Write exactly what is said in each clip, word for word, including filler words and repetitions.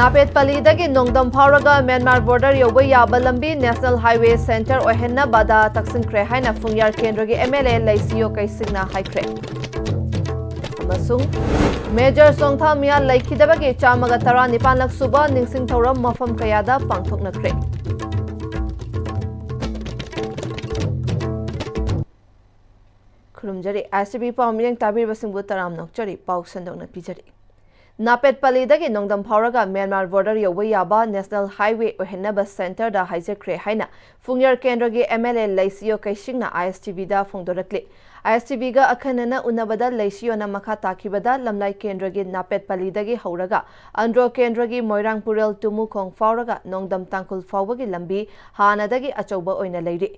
ꯅꯥꯄꯦꯠꯄꯂꯤꯗꯒꯤ ꯅꯣꯡꯗꯝ ꯐꯥꯎꯔꯒ Myanmar border ꯌꯧꯕ ꯌꯥꯕ ꯂꯝꯕꯤ ꯅꯦꯁꯅꯦꯜ ꯍꯥꯏꯋꯦ ꯁꯦꯟꯇꯔ ꯑꯣꯏꯍꯟꯅꯕꯗ ꯇꯛꯁꯤꯟꯈ꯭ꯔꯦ ꯍꯥꯏꯅ ꯐꯨꯡꯌꯥꯔ ꯀꯦꯟꯗ꯭ꯔꯒꯤ ꯑꯦꯝ ꯑꯦꯜ ꯑꯦ ꯂꯩꯁꯤꯌꯣ ꯀꯩꯁꯤꯡꯅ ꯍꯥꯏꯈ꯭ꯔꯦ꯫ ꯑꯃꯁꯨꯡ ꯃꯦꯖꯔ ꯆꯣꯡꯊꯥ ꯃꯤꯌꯥ ꯂꯩꯈꯤꯗꯕꯒꯤ ꯆꯥꯝꯃꯒ ꯇꯔꯥꯅꯤꯄꯥꯟꯂꯛ ꯁꯨꯕ ꯅꯤꯡꯁꯤꯡ ꯊꯧꯔꯝ ꯃꯐꯝ ꯀꯌꯥꯗ ꯄꯥꯡꯊꯣꯛꯅꯈ꯭ꯔꯦ꯫ ꯈꯨꯔꯨꯝꯖꯔꯤ꯫ ꯑꯥꯏ ꯑꯦꯁ ꯇꯤ ꯚꯤ ꯄꯥꯎ ꯃꯤꯠꯌꯦꯡ ꯇꯥꯕꯤꯔꯤꯕꯁꯤꯡꯕꯨ ꯇꯔꯥꯝꯅ ꯑꯣꯛꯆꯔꯤ꯫ ꯄꯥꯎ ꯁꯟꯗꯣꯛꯅ ꯄꯤꯖꯔꯤ꯫ ꯅꯥꯄꯦꯠꯄꯂꯤꯗꯒꯤ ꯅꯣꯡꯗꯝ ꯐꯥꯎꯔꯒ ꯃ꯭ꯌꯥꯟꯃꯥꯔ ꯕꯣꯔꯗꯔ ꯌꯧꯕ ꯌꯥꯕ ꯅꯦꯁꯅꯦꯜ ꯍꯥꯏꯋꯦ ꯑꯣꯏꯍꯟꯅꯕ ꯁꯦꯟꯇꯔꯗ ꯍꯥꯏꯖꯈ꯭ꯔꯦ ꯍꯥꯏꯅ ꯐꯨꯡꯌꯥꯔ ꯀꯦꯟꯗ꯭ꯔꯒꯤ ꯑꯦꯝ ꯑꯦꯜ ꯑꯦ ꯂꯩꯁꯤꯌꯣ ꯀꯩꯁꯤꯡꯅ ꯑꯥꯏ ꯑꯦꯁ ꯇꯤ ꯚꯤꯗ ꯐꯣꯡꯗꯣꯔꯛꯂꯤ꯫ ꯑꯥꯏ ꯑꯦꯁ ꯇꯤ ꯚꯤꯒ ꯑꯈꯟꯅꯅ ꯎꯅꯕꯗ ꯂꯩꯁꯤꯌꯣꯅ ꯃꯈꯥ ꯇꯥꯈꯤꯕꯗ ꯂꯝꯂꯥꯏ ꯀꯦꯟꯗ꯭ꯔꯒꯤ ꯅꯥꯄꯦꯠꯄꯂꯤꯗꯒꯤ ꯍꯧꯔꯒ ꯑꯟꯗ꯭ꯔꯣ ꯀꯦꯟꯗ꯭ꯔꯒꯤ ꯃꯣꯏꯔꯥꯡ ꯄꯨꯔꯦꯜ ꯇꯨꯃꯨꯈꯣꯡ ꯐꯥꯎꯔꯒ ꯅꯣꯡꯗꯝ ꯇꯥꯡꯈꯨꯜ ꯐꯥꯎꯕꯒꯤ ꯂꯝꯕꯤ ꯍꯥꯟꯅꯗꯒꯤ ꯑꯆꯧꯕ ꯑꯣꯏꯅ ꯂꯩꯔꯤ꯫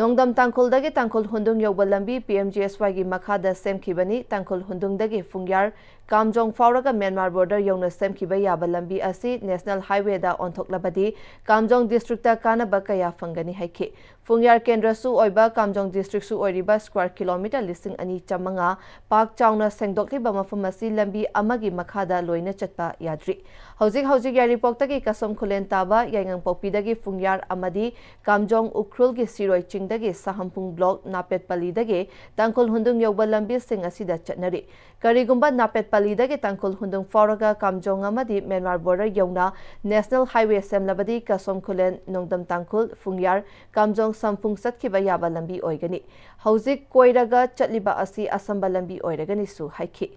ꯅꯣꯡꯗꯝ ꯇꯥꯡꯈꯨꯜꯗꯒꯤ ꯇꯥꯡꯈꯨꯜ ꯍꯨꯟꯗꯨꯡ ꯌꯧꯕ ꯂꯝꯕꯤ ꯄꯤ ꯑꯦꯝ ꯖꯤ ꯑꯦꯁ ꯋꯥꯏꯒꯤ ꯃꯈꯥꯗ ꯁꯦꯝꯈꯤꯕꯅꯤ꯫ ꯇꯥꯡꯈꯨꯜ ꯍꯨꯟꯗꯨꯡꯗꯒꯤ ꯐꯨꯡꯌꯥꯔ ꯀꯥꯝꯖꯣꯡ ꯐꯥꯎꯔꯒ ꯃ꯭ꯌꯥꯟꯃꯥꯔ ꯕꯣꯔꯗꯔ ꯌꯧꯅ ꯁꯦꯝꯈꯤꯕ ꯌꯥꯕ ꯂꯝꯕꯤ ꯑꯁꯤ ꯅꯦꯁꯅꯦꯜ ꯍꯥꯏꯋꯦꯗ ꯑꯣꯟꯊꯣꯛꯂꯕꯗꯤ ꯀꯥꯝꯖꯣꯡ ꯗꯤꯁꯇ꯭ꯔꯤꯛꯇ ꯀꯥꯟꯅꯕ ꯀꯌꯥ ꯐꯪꯒꯅꯤ ꯍꯥꯏꯈꯤ꯫ ꯐꯨꯡꯌꯥꯔ ꯀꯦꯟꯗ꯭ꯔꯁꯨ ꯑꯣꯏꯕ ꯀꯥꯝꯖꯣꯡ ꯗꯤꯁꯇ꯭ꯔꯤꯛꯁꯨ ꯑꯣꯏꯔꯤꯕ ꯁ꯭ꯀ꯭ꯋꯥꯔ ꯀꯤꯂꯣꯃꯤꯇꯔ ꯂꯤꯁꯤꯡ ꯑꯅꯤ ꯆꯥꯃꯉꯥ ꯄꯥꯛ ꯆꯥꯎꯅ ꯁꯦꯡꯗꯣꯛꯂꯤꯕ ꯃꯐꯝ ꯑꯁꯤ ꯂꯝꯕꯤ ꯑꯃꯒꯤ ꯃꯈꯥꯗ ꯂꯣꯏꯅ ꯆꯠꯄ ꯌꯥꯗ꯭ꯔꯤ꯫ ꯍꯧꯖꯤꯛ ꯍꯧꯖꯤꯛ ꯌꯥꯏꯔꯤꯄꯣꯛꯇꯒꯤ ꯀꯁꯣꯝ ꯈꯨꯂꯦꯟ ꯇꯥꯕ ꯌꯥꯏꯉꯪꯄꯣꯛꯄꯤꯗꯒꯤ ꯐꯨꯡꯌꯥꯔ ꯑꯃꯗꯤ ꯀꯥꯝꯖꯣꯡ ꯎꯈ꯭ꯔꯨꯜꯒꯤ ꯁꯤꯔꯣꯏ ꯆꯤꯡꯗꯒꯤ ꯁꯥꯍꯝꯄꯨꯡ ꯕ꯭ꯂꯣꯛ ꯅꯥꯄꯦꯠꯄꯂꯤꯗꯒꯤ ꯇꯥꯡꯈꯨꯜ ꯍꯨꯟꯗꯨꯡ ꯌꯧꯕ ꯂꯝꯕꯤꯁꯤꯡ ꯑꯁꯤꯗ ꯆꯠꯅꯔꯤ꯫ ꯀꯔꯤꯒꯨꯝꯕ ꯅꯥꯄꯦꯠꯄꯂꯤꯗꯒꯤ ꯇꯥꯡꯈꯨꯜ ꯍꯨꯟꯗꯨꯡ ꯐꯥꯎꯔꯒ ꯀꯥꯝꯖꯣꯡ ꯑꯃꯗꯤ ꯃ꯭ꯌꯥꯟꯃꯥꯔ ꯕꯣꯔꯗꯔ ꯌꯧꯅ ꯅꯦꯁꯅꯦꯜ ꯍꯥꯏꯋꯦ ꯁꯦꯝꯂꯕꯗꯤ ꯀꯁꯣꯝ ꯈꯨꯂꯦꯟ, ꯅꯣꯡꯗꯝ ꯇꯥꯡꯈꯨꯜ, ꯐꯨꯡꯌꯥꯔ, ꯀꯥꯝꯖꯣꯡ ꯁꯝꯄꯨꯡ ꯆꯠꯈꯤꯕ ꯌꯥꯕ ꯂꯝꯕꯤ ꯑꯣꯏꯒꯅꯤ꯫ ꯍꯧꯖꯤꯛ ꯀꯣꯏꯔꯒ ꯆꯠꯂꯤꯕ ꯑꯁꯤ ꯑꯁꯝꯕ ꯂꯝꯕꯤ ꯑꯣꯏꯔꯒꯅꯤꯁꯨ ꯍꯥꯏꯈꯤ꯫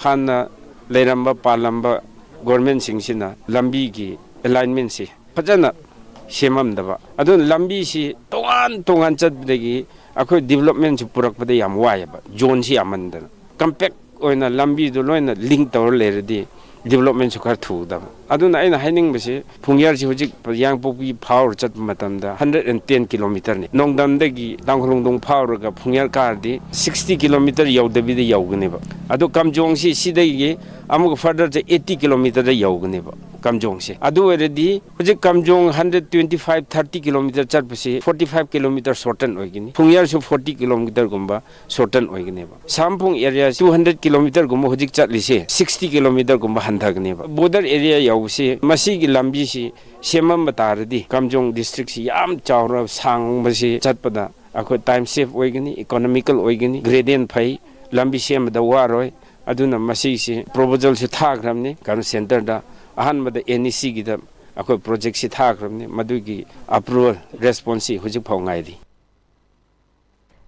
ꯍꯥꯟꯅ ꯂꯩꯔꯝꯕ ꯄꯥꯜꯂꯝꯕ ꯒꯣꯔꯃꯦꯟꯁꯤꯡꯁꯤꯅ ꯂꯝꯕꯤꯒꯤ ꯑꯦꯂꯥꯏꯟꯃꯦꯟꯁꯤ ꯐꯖꯅ ꯁꯦꯝꯃꯝꯗꯕ, ꯑꯗꯨꯅ ꯂꯝꯕꯤꯁꯤ ꯇꯣꯉꯥꯟ ꯇꯣꯉꯥꯟ ꯆꯠꯄꯗꯒꯤ ꯑꯩꯈꯣꯏ ꯗꯤꯕꯂꯞꯃꯦꯟꯁꯤ ꯄꯨꯔꯛꯄꯗ ꯌꯥꯝ ꯋꯥꯏꯑꯦꯕ꯫ ꯖꯣꯟꯁꯤ ꯌꯥꯝꯃꯟꯗꯅ ꯀꯝꯄꯦꯛ ꯑꯣꯏꯅ ꯂꯝꯕꯤꯗꯨ ꯂꯣꯏꯅ ꯂꯤꯡ ꯇꯧꯔ ꯂꯩꯔꯗꯤ ꯗꯤꯕꯂꯞꯃꯦꯟꯁꯨ ꯈꯔ ꯊꯨꯒꯗꯕ꯫ ꯑꯗꯨꯅ ꯑꯩꯅ ꯍꯥꯏꯅꯤꯡꯕꯁꯤ, ꯐꯨꯡꯌꯥꯔꯁꯤ ꯍꯧꯖꯤꯛ ꯌꯥꯡꯄꯣꯛꯄꯤ ꯐꯥꯎꯔ ꯆꯠꯄ ꯃꯇꯝꯗ ꯍꯟꯗ꯭ꯔꯦꯠ ꯑꯦꯟ ꯇꯦꯟ ꯀꯤꯂꯣꯃꯤꯇꯔꯅꯤ꯫ ꯅꯣꯡꯗꯝꯗꯒꯤ ꯇꯥꯡꯈꯨꯂꯣꯡꯗꯣꯡ ꯐꯥꯎꯔꯒ ꯐꯨꯡꯌꯥꯔ ꯀꯥꯔꯗꯤ ꯁꯤꯛꯁꯇꯤ ꯀꯤꯂꯣꯃꯤꯇꯔ ꯌꯧꯗꯕꯤꯗ ꯌꯧꯒꯅꯦꯕ꯫ ꯑꯗꯣ ꯀꯥꯝꯖꯣꯡꯁꯤ ꯁꯤꯗꯒꯤ ꯑꯃꯨꯛ ꯐꯔꯗꯔꯁꯦ ꯑꯩꯠꯇꯤ ꯀꯤꯂꯣꯃꯤꯇꯔꯗ ꯌꯧꯒꯅꯦꯕ꯫ ꯀꯥꯝꯖꯣꯡꯁꯦ꯫ ꯑꯗꯨ ꯑꯣꯏꯔꯗꯤ ꯍꯧꯖꯤꯛ Kamjong hundred twenty five, thirty kilometre ꯆꯠꯄꯁꯤ ꯐꯣꯔꯇꯤ ꯐꯥꯏꯚ ꯀꯤꯂꯣꯃꯤꯇꯔ ꯁꯣꯔꯇꯟ ꯑꯣꯏꯒꯅꯤ, ꯐꯨꯡꯌꯥꯔꯁꯨ ꯐꯣꯔꯇꯤ ꯀꯤꯂꯣꯃꯤꯇꯔꯒꯨꯝꯕ ꯁꯣꯔꯇꯟ ꯑꯣꯏꯒꯅꯦꯕ꯫ ꯁꯥꯝꯄꯨꯡ ꯑꯦꯔꯤꯌꯥ ꯇꯨ ꯍꯟꯗ꯭ꯔꯦꯠ ꯀꯤꯂꯣꯃꯤꯇꯔꯒꯨꯝꯕ ꯍꯧꯖꯤꯛ ꯆꯠꯂꯤꯁꯦ ꯁꯤꯛꯁꯇꯤ ꯀꯤꯂꯣꯃꯤꯇꯔꯒꯨꯝꯕ ꯍꯟꯊꯒꯅꯦꯕ꯫ ꯕꯣꯔꯗꯔ ꯑꯦꯔꯤꯌꯥ ꯌꯧꯕꯁꯤ ꯃꯁꯤꯒꯤ ꯂꯝꯕꯤꯁꯤ ꯁꯦꯝꯃꯝꯕ ꯇꯥꯔꯗꯤ ꯀꯥꯝꯖꯣꯡ ꯗꯤꯁꯇ꯭ꯔꯤꯛꯁꯤ ꯌꯥꯝ ꯆꯥꯎꯔ ꯁꯥꯡꯕꯁꯤ ꯆꯠꯄꯗ ꯑꯩꯈꯣꯏ ꯇꯥꯏꯝ ꯁꯦꯐ ꯑꯣꯏꯒꯅꯤ, ꯏꯀꯣꯅꯣꯃꯤꯀꯦꯜ ꯑꯣꯏꯒꯅꯤ, ꯒ꯭ꯔꯦꯗꯤꯌꯦꯟ ꯐꯩ, ꯂꯝꯕꯤ ꯁꯦꯝꯕꯗ ꯋꯥꯔꯣꯏ꯫ ꯑꯗꯨꯅ ꯃꯁꯤꯁꯤ ꯄ꯭ꯔꯣꯄꯣꯖꯦꯜꯁꯨ ꯊꯥꯈ꯭ꯔꯕꯅꯤ ꯀꯟ ꯁꯦꯟꯇꯔꯗ꯫ ꯑꯍꯥꯟꯕꯗ ꯑꯦꯟ ꯏ ꯁꯤꯒꯤꯗ ꯑꯩꯈꯣꯏ ꯄ꯭ꯔꯣꯖꯦꯛꯁꯤ ꯊꯥꯈ꯭ꯔꯕꯅꯤ, ꯃꯗꯨꯒꯤ ꯑꯦꯄ꯭ꯔꯨꯚꯦꯜ ꯔꯦꯁꯄꯣꯟꯁꯁꯤ ꯍꯧꯖꯤꯛ ꯐꯥꯎ ꯉꯥꯏꯔꯤ꯫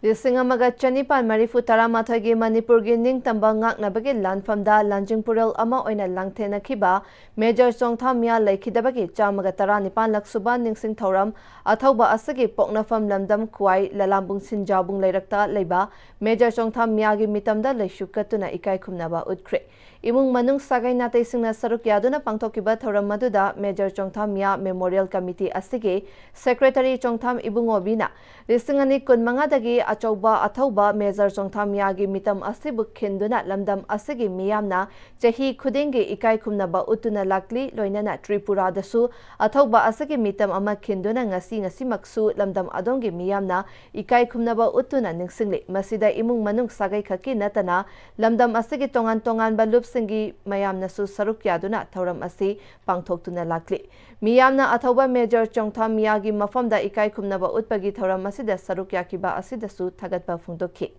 ꯂꯤꯁꯤꯡ ꯑꯃꯒ ꯆꯅꯤꯄꯥꯟ ꯃꯔꯤꯐꯨ ꯇꯔꯥꯃꯥꯊꯣꯏꯒꯤ ꯃꯅꯤꯄꯨꯔꯒꯤ ꯅꯤꯡꯇꯝꯕ ꯉꯥꯛꯅꯕꯒꯤ ꯂꯥꯟꯐꯝꯗ ꯂꯥꯟꯖꯤꯡ ꯄꯨꯔꯦꯜ ꯑꯃ ꯑꯣꯏꯅ ꯂꯥꯡꯊꯦꯡꯅꯈꯤꯕ ꯃꯦꯖꯔ ꯆꯣꯡꯊꯥꯝ ꯃꯤꯌꯥ ꯂꯩꯈꯤꯗꯕꯒꯤ ꯆꯥꯝꯃꯒ ꯇꯔꯥꯅꯤꯄꯥꯟꯂꯛ ꯁꯨꯕ ꯅꯤꯡꯁꯤꯡ ꯊꯧꯔꯝ ꯑꯊꯧꯕ ꯑꯁꯤꯒꯤ ꯄꯣꯛꯅꯐꯝ ꯂꯝꯗꯝ ꯈ꯭ꯋꯥꯏ ꯂꯂꯥꯝꯕꯨꯡ ꯁꯤꯟꯖꯥꯎꯕꯨꯡ ꯂꯩꯔꯛꯇ ꯂꯩꯕ ꯃꯦꯖꯔ ꯆꯣꯡꯊꯥꯝ ꯃꯤꯌꯥꯒꯤ ꯃꯤꯇꯝꯗ ꯂꯩꯁꯨ ꯀꯠꯇꯨꯅ ꯏꯀꯥꯏ ꯈꯨꯝꯅꯕ ꯎꯠꯈ꯭ꯔꯦ꯫ ꯏꯃꯨꯡ ꯃꯅꯨꯡ ꯁꯥꯒꯩ ꯅꯥꯇꯩꯁꯤꯡꯅ ꯁꯔꯨꯛ ꯌꯥꯗꯨꯅ ꯄꯥꯡꯊꯣꯛꯈꯤꯕ ꯊꯧꯔꯝ ꯑꯗꯨꯗ ꯃꯦꯖꯔ ꯆꯣꯡꯊꯥꯝ ꯃꯤꯌꯥ ꯃꯦꯃꯣꯔꯤꯌꯦꯜ ꯀꯃꯤꯇꯤ ꯑꯁꯤꯒꯤ ꯁꯦꯀ꯭ꯔꯦꯇꯔꯤ ꯆꯣꯡꯊꯥꯝ ꯏꯕꯨꯡꯉꯣꯕꯤꯅ ꯂꯤꯁꯤꯡ ꯑꯅꯤ ꯀꯨꯟꯃꯉꯥꯗꯒꯤ ꯑꯆꯧꯕ ꯑꯊꯧꯕ ꯃꯦꯖꯔ ꯆꯣꯡꯊꯥꯝ ꯃꯤꯌꯥꯒꯤ ꯃꯤꯇꯝ ꯑꯁꯤꯕꯨ ꯈꯤꯟꯗꯨꯅ ꯂꯝꯗꯝ ꯑꯁꯤꯒꯤ ꯃꯤꯌꯥꯝꯅ ꯆꯍꯤ ꯈꯨꯗꯤꯡꯒꯤ ꯏꯀꯥꯏ ꯈꯨꯝꯅꯕ ꯎꯠꯇꯨꯅ ꯂꯥꯛꯂꯤ꯫ ꯂꯣꯏꯅꯅ ꯇ꯭ꯔꯤꯄꯨꯔꯥꯗꯁꯨ ꯑꯊꯧꯕ ꯑꯁꯤꯒꯤ ꯃꯤꯇꯝ ꯑꯃ ꯈꯤꯟꯗꯨꯅ ꯉꯁꯤ ꯉꯁꯤꯃꯛꯁꯨ ꯂꯝꯗꯝ ꯑꯗꯣꯝꯒꯤ ꯃꯤꯌꯥꯝꯅ ꯏꯀꯥꯏ ꯈꯨꯝꯅꯕ ꯎꯠꯇꯨꯅ ꯅꯤꯡꯁꯤꯡꯂꯤ꯫ ꯃꯁꯤꯗ ꯏꯃꯨꯡ ꯃꯅꯨꯡ ꯁꯥꯒꯩ ꯈꯛꯀꯤ ꯅꯠꯇꯅ ꯂꯝꯗꯝ ꯑꯁꯤꯒꯤ ꯇꯣꯉꯥꯟ ꯇꯣꯉꯥꯟꯕ ꯂꯨꯞꯁꯤꯡꯒꯤ ꯃꯌꯥꯝꯅꯁꯨ ꯁꯔꯨꯛ ꯌꯥꯗꯨꯅ ꯊꯧꯔꯝ ꯑꯁꯤ ꯄꯥꯡꯊꯣꯛꯇꯨꯅ ꯂꯥꯛꯂꯤ꯫ ꯃꯤꯌꯥꯝꯅ ꯑꯊꯧꯕ ꯃꯦꯖꯔ ꯆꯣꯡꯊꯥꯝ ꯃꯤꯌꯥꯒꯤ ꯃꯐꯝꯗ ꯏꯀꯥꯏ ꯈꯨꯝꯅꯕ ꯎꯠꯄꯒꯤ ꯊꯧꯔꯝ ꯑꯁꯤꯗ ꯁꯔꯨꯛ ꯌꯥꯈꯤꯕ ꯑꯁꯤꯗꯁꯨ ꯊꯥꯒꯠꯄ ꯐꯣꯡꯗꯣꯛꯈꯤ꯫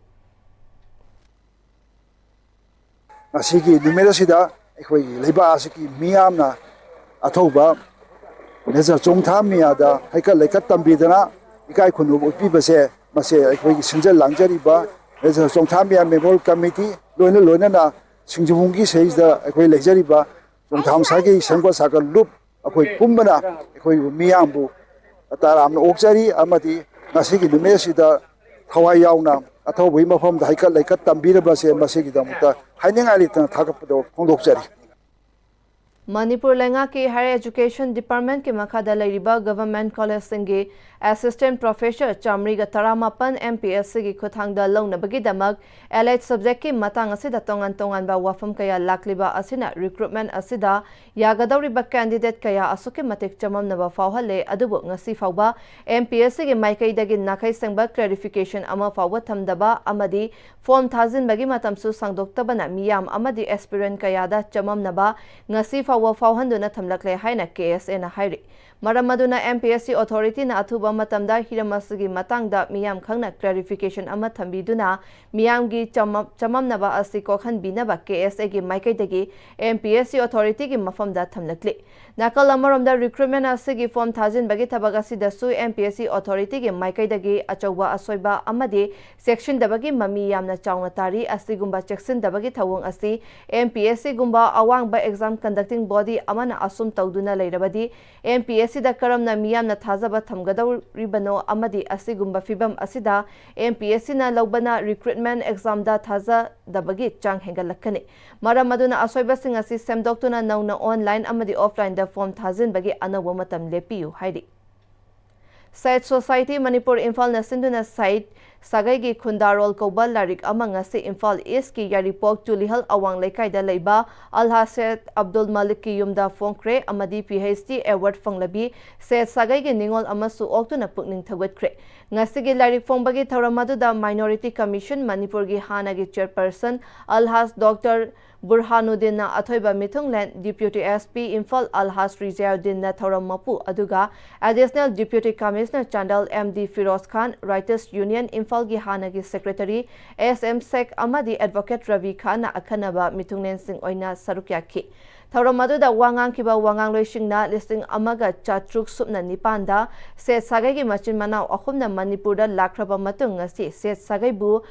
ꯉꯁꯤꯒꯤ ꯅꯨꯃꯤꯠ ꯑꯁꯤꯗ ꯑꯩꯈꯣꯏꯒꯤ ꯂꯩꯕꯥꯛ ꯑꯁꯤꯒꯤ ꯃꯤꯌꯥꯝꯅ ꯑꯊꯧꯕ ꯃꯦꯖꯔ ꯆꯣꯡꯊꯥꯝ ꯃꯤꯌꯥꯗ ꯍꯩꯀꯠ ꯂꯩꯀꯠ ꯇꯝꯕꯤꯗꯅ ꯏꯀꯥꯏ ꯈꯨꯝꯅꯕ ꯎꯠꯄꯤꯕꯁꯦ, ꯃꯁꯦ ꯑꯩꯈꯣꯏꯒꯤ ꯁꯤꯟꯖ ꯂꯥꯡꯖꯔꯤꯕ ꯃꯦꯖꯔ ꯆꯣꯡꯊꯥꯝ ꯃꯤꯌꯥ ꯃꯦꯃꯣꯔꯤꯌꯦꯜ ꯀꯃꯤꯇꯤ, ꯂꯣꯏꯅ ꯂꯣꯏꯅꯅ ꯁꯤꯡꯖꯃꯨꯡꯒꯤ ꯁꯤꯗꯩꯁꯤꯗ ꯑꯩꯈꯣꯏ ꯂꯩꯖꯔꯤꯕ ꯆꯣꯡꯊꯥꯝ ꯁꯥꯒꯩ ꯁꯦꯝꯒꯠ ꯁꯥꯒꯠ ꯂꯨꯞ ꯑꯩꯈꯣꯏ ꯄꯨꯝꯕꯅ ꯑꯩꯈꯣꯏ ꯃꯤꯌꯥꯝꯕꯨ ꯇꯔꯥꯝꯅ ꯑꯣꯛꯆꯔꯤ꯫ ꯑꯃꯗꯤ ꯉꯁꯤꯒꯤ ꯅꯨꯃꯤꯠ ꯑꯁꯤꯗ ꯊꯋꯥꯏ ꯌꯥꯎꯅ ꯑꯊꯧꯕꯒꯤ ꯃꯐꯝꯗ ꯍꯩꯀꯠ ꯂꯩꯀꯠ ꯇꯝꯕꯤꯔꯕꯁꯦ, ꯃꯁꯤꯒꯤꯗꯃꯛꯇ ꯍꯥꯏꯅꯤꯡꯉꯥꯏ ꯂꯩꯇꯅ ꯊꯥꯒꯠꯄꯗꯣ ꯐꯣꯡꯗꯣꯛꯆꯔꯤ꯫ ꯃꯅꯤꯄꯨꯔ ꯂꯩꯉꯥꯛꯀꯤ ꯍꯥꯌꯔ ꯑꯦꯖꯨꯀꯦꯁꯟ ꯗꯤꯄꯥꯔꯠꯃꯦꯟꯠꯀꯤ ꯃꯈꯥꯗ ꯂꯩꯔꯤꯕ ꯒꯚꯔꯟꯃꯦꯟꯠ ꯀꯣꯂꯦꯖꯁꯤꯡꯒꯤ Assistant Professor ꯆꯥꯃꯔꯤꯒ ꯇꯔꯥꯃꯥꯄꯟ M P S C ꯒꯤ ꯈꯨꯠꯊꯥꯡꯗ ꯂꯧꯅꯕꯒꯤꯗꯃꯛ allied subject ꯀꯤ ꯃꯇꯥꯡ ꯑꯁꯤꯗ ꯇꯣꯉꯥꯟ ꯇꯣꯉꯥꯟꯕ ꯋꯥꯐꯝ ꯀꯌꯥ ꯂꯥꯛꯂꯤꯕ ꯑꯁꯤꯅ recruitment ꯑꯁꯤꯗ ꯌꯥꯒꯗꯧꯔꯤꯕ candidate ꯀꯌꯥ ꯑꯁꯨꯛꯀꯤ ꯃꯇꯤꯛ ꯆꯃꯝꯅꯕ ꯐꯥꯎꯍꯜꯂꯦ꯫ ꯑꯗꯨꯕꯨ ꯉꯁꯤ ꯐꯥꯎꯕ M P S C ꯒꯤ ꯃꯥꯏꯀꯩꯗꯒꯤ ꯅꯥꯈꯩ ꯁꯦꯡꯕ clarification ꯑꯃ ꯐꯥꯎꯕ ꯊꯝꯗꯕ ꯑꯃꯗꯤ form ꯊꯥꯖꯤꯟꯕꯒꯤ ꯃꯇꯝꯁꯨ ꯁꯥꯡꯗꯣꯛꯇꯕꯅ ꯃꯤꯌꯥꯝ ꯑꯃꯗꯤ aspirant ꯀꯌꯥꯗ ꯆꯃꯝꯅꯕ ꯉꯁꯤ ꯐꯥꯎꯕ ꯐꯥꯎꯍꯟꯗꯨꯅ ꯊꯝꯂꯛꯂꯦ ꯍꯥꯏꯅ K S A ꯅ ꯍꯥꯏꯔꯤ꯫ ꯃꯔꯝ ꯑꯗꯨꯅ M P S C authority ꯅ ꯑꯊꯨꯕ ꯃꯇꯝꯗ ꯍꯤꯔꯝ ꯑꯁꯤꯒꯤ ꯃꯇꯥꯡꯗ ꯃꯤꯌꯥꯝ ꯈꯪꯅ clarification ꯑꯃ ꯊꯝꯕꯤꯗꯨꯅ ꯃꯤꯌꯥꯝꯒꯤ ꯆꯃꯝ-, ꯆꯃꯝꯅꯕ ꯑꯁꯤ ꯀꯣꯛꯍꯟꯕꯤꯅꯕ K S A ꯒꯤ ꯃꯥꯏꯀꯩꯗꯒꯤ M P S C authority ꯒꯤ ꯃꯐꯝꯗ ꯊꯝꯂꯛꯂꯤ꯫ ꯅꯥꯀꯜ ꯑꯃꯔꯣꯝꯗ recruitment ꯑꯁꯤꯒꯤ form ꯊꯥꯖꯤꯟꯕꯒꯤ ꯊꯕꯛ ꯑꯁꯤꯗꯁꯨ M P S C authority ꯒꯤ ꯃꯥꯏꯀꯩꯗꯒꯤ ꯑꯆꯧꯕ ꯑꯁꯣꯏꯕ ꯑꯃꯗꯤ ꯆꯦꯛꯁꯤꯟꯗꯕꯒꯤ ꯃꯃꯤ ꯌꯥꯝꯅ ꯆꯥꯎꯅ ꯇꯥꯔꯤ꯫ ꯑꯁꯤꯒꯨꯝꯕ ꯆꯦꯛꯁꯤꯟꯗꯕꯒꯤ ꯊꯧꯑꯣꯡ ꯑꯁꯤ M P S C ꯒꯨꯝꯕ ꯑꯋꯥꯡꯕ exam conducting body ꯑꯃꯅ ꯑꯁꯨꯝ ꯇꯧꯗꯨꯅ ꯂꯩꯔꯕꯗꯤ M P S C ꯗ ꯀꯔꯝꯅ ꯃꯤꯌꯥꯝꯅ ꯊꯥꯖꯕ ꯊꯝꯒꯗꯧꯔꯤꯕꯅꯣ ꯑꯃꯗꯤ ꯑꯁꯤꯒꯨꯝꯕ ꯐꯤꯚꯝ ꯑꯁꯤꯗ M P S C ꯅ ꯂꯧꯕꯅ recruitment exam ꯗ ꯊꯥꯖꯗꯕꯒꯤ ꯆꯥꯡ ꯍꯦꯟꯒꯠꯂꯛꯀꯅꯤ꯫ ꯃꯔꯝ ꯑꯗꯨꯅ ꯑꯁꯣꯏꯕꯁꯤꯡ ꯑꯁꯤ ꯁꯦꯝꯗꯣꯛꯇꯨꯅ ꯅꯧꯅ online ꯑꯃꯗꯤ offline ꯗ form ꯊꯥꯖꯤꯟꯕꯒꯤ ꯑꯅꯧꯕ ꯃꯇꯝ ꯂꯦꯞꯄꯤꯌꯨ ꯍꯥꯏꯔꯤ꯫ Seth Society ꯃꯅꯤꯄꯨꯔ ꯏꯝꯐꯥꯜꯅ ꯁꯤꯟꯗꯨꯅ ꯁꯍꯤꯗ ꯁꯥꯒꯩꯒꯤ ꯈꯨꯟꯗꯥꯔꯣꯜ ꯀꯧꯕ ꯂꯥꯏꯔꯤꯛ ꯑꯃ ꯉꯁꯤ ꯏꯝꯐꯥꯜ ꯏꯁꯀꯤ ꯌꯥꯏꯔꯤꯄꯣꯛ ꯇꯨꯂꯤꯍꯜ ꯑꯋꯥꯡ ꯂꯩꯀꯥꯏꯗ ꯂꯩꯕ ꯑꯜꯍꯥꯖ ꯁꯦꯊ ꯑꯕꯗꯨꯜ ꯃꯥꯂꯤꯛꯀꯤ ꯌꯨꯝꯗ ꯐꯣꯡꯈ꯭ꯔꯦ ꯑꯃꯗꯤ P H D award ꯐꯪꯂꯕꯤ Seth ꯁꯥꯒꯩꯒꯤ ꯅꯤꯉꯣꯜ ꯑꯃꯁꯨ ꯑꯣꯛꯇꯨꯅ ꯄꯨꯛꯅꯤꯡ ꯊꯧꯒꯠꯈ꯭ꯔꯦ꯫ ꯉꯁꯤꯒꯤ ꯂꯥꯏꯔꯤꯛ ꯐꯣꯡꯕꯒꯤ ꯊꯧꯔꯝ ꯑꯗꯨꯗ Minority Commission ꯃꯅꯤꯄꯨꯔꯒꯤ ꯍꯥꯟꯅꯒꯤ chairperson ꯑꯜꯍꯥꯖ ꯗꯣꯛꯇꯔ ꯕꯨꯔꯍꯥꯅꯨꯗꯤꯟꯅ ꯑꯊꯣꯏꯕ ꯃꯤꯊꯨꯡꯂꯦꯟ, Deputy S P ꯏꯝꯐꯥꯜ ꯑꯜꯍꯥꯖ ꯔꯤꯖꯥꯌꯨꯗꯤꯟꯅ ꯊꯧꯔꯝ ꯃꯄꯨ, ꯑꯗꯨꯒ Additional Deputy Commissioner Chandel M D Firoz ꯈꯥꯟ, Writers Union ꯏꯝꯐꯥꯜꯒꯤ ꯍꯥꯟꯅꯒꯤ secretary S M ꯁꯦꯈ ꯑꯃꯗꯤ advocate ꯔꯕꯤ ꯈꯥꯟꯅ ꯑꯈꯟꯅꯕ ꯃꯤꯊꯨꯡꯂꯦꯟꯁꯤꯡ ꯑꯣꯏꯅ ꯁꯔꯨꯛ ꯌꯥꯈꯤ꯫ ꯊꯧꯔꯝ ꯑꯗꯨꯗ ꯋꯥ ꯉꯥꯡꯈꯤꯕ ꯋꯥ ꯉꯥꯡꯂꯣꯏꯁꯤꯡꯅ ꯂꯤꯁꯤꯡ ꯑꯃꯒ ꯆꯥꯇ꯭ꯔꯨꯛ ꯁꯨꯞꯅ ꯅꯤꯄꯥꯟꯗ ꯁꯦꯊ ꯁꯥꯒꯩꯒꯤ ꯃꯆꯤꯟ ꯃꯅꯥꯎ ꯑꯍꯨꯝꯅ ꯃꯅꯤꯄꯨꯔꯗ ꯂꯥꯛꯈ꯭ꯔꯕ ꯃꯇꯨꯡ ꯉꯁꯤ ꯁꯦꯊ ꯁꯥꯒꯩꯕꯨ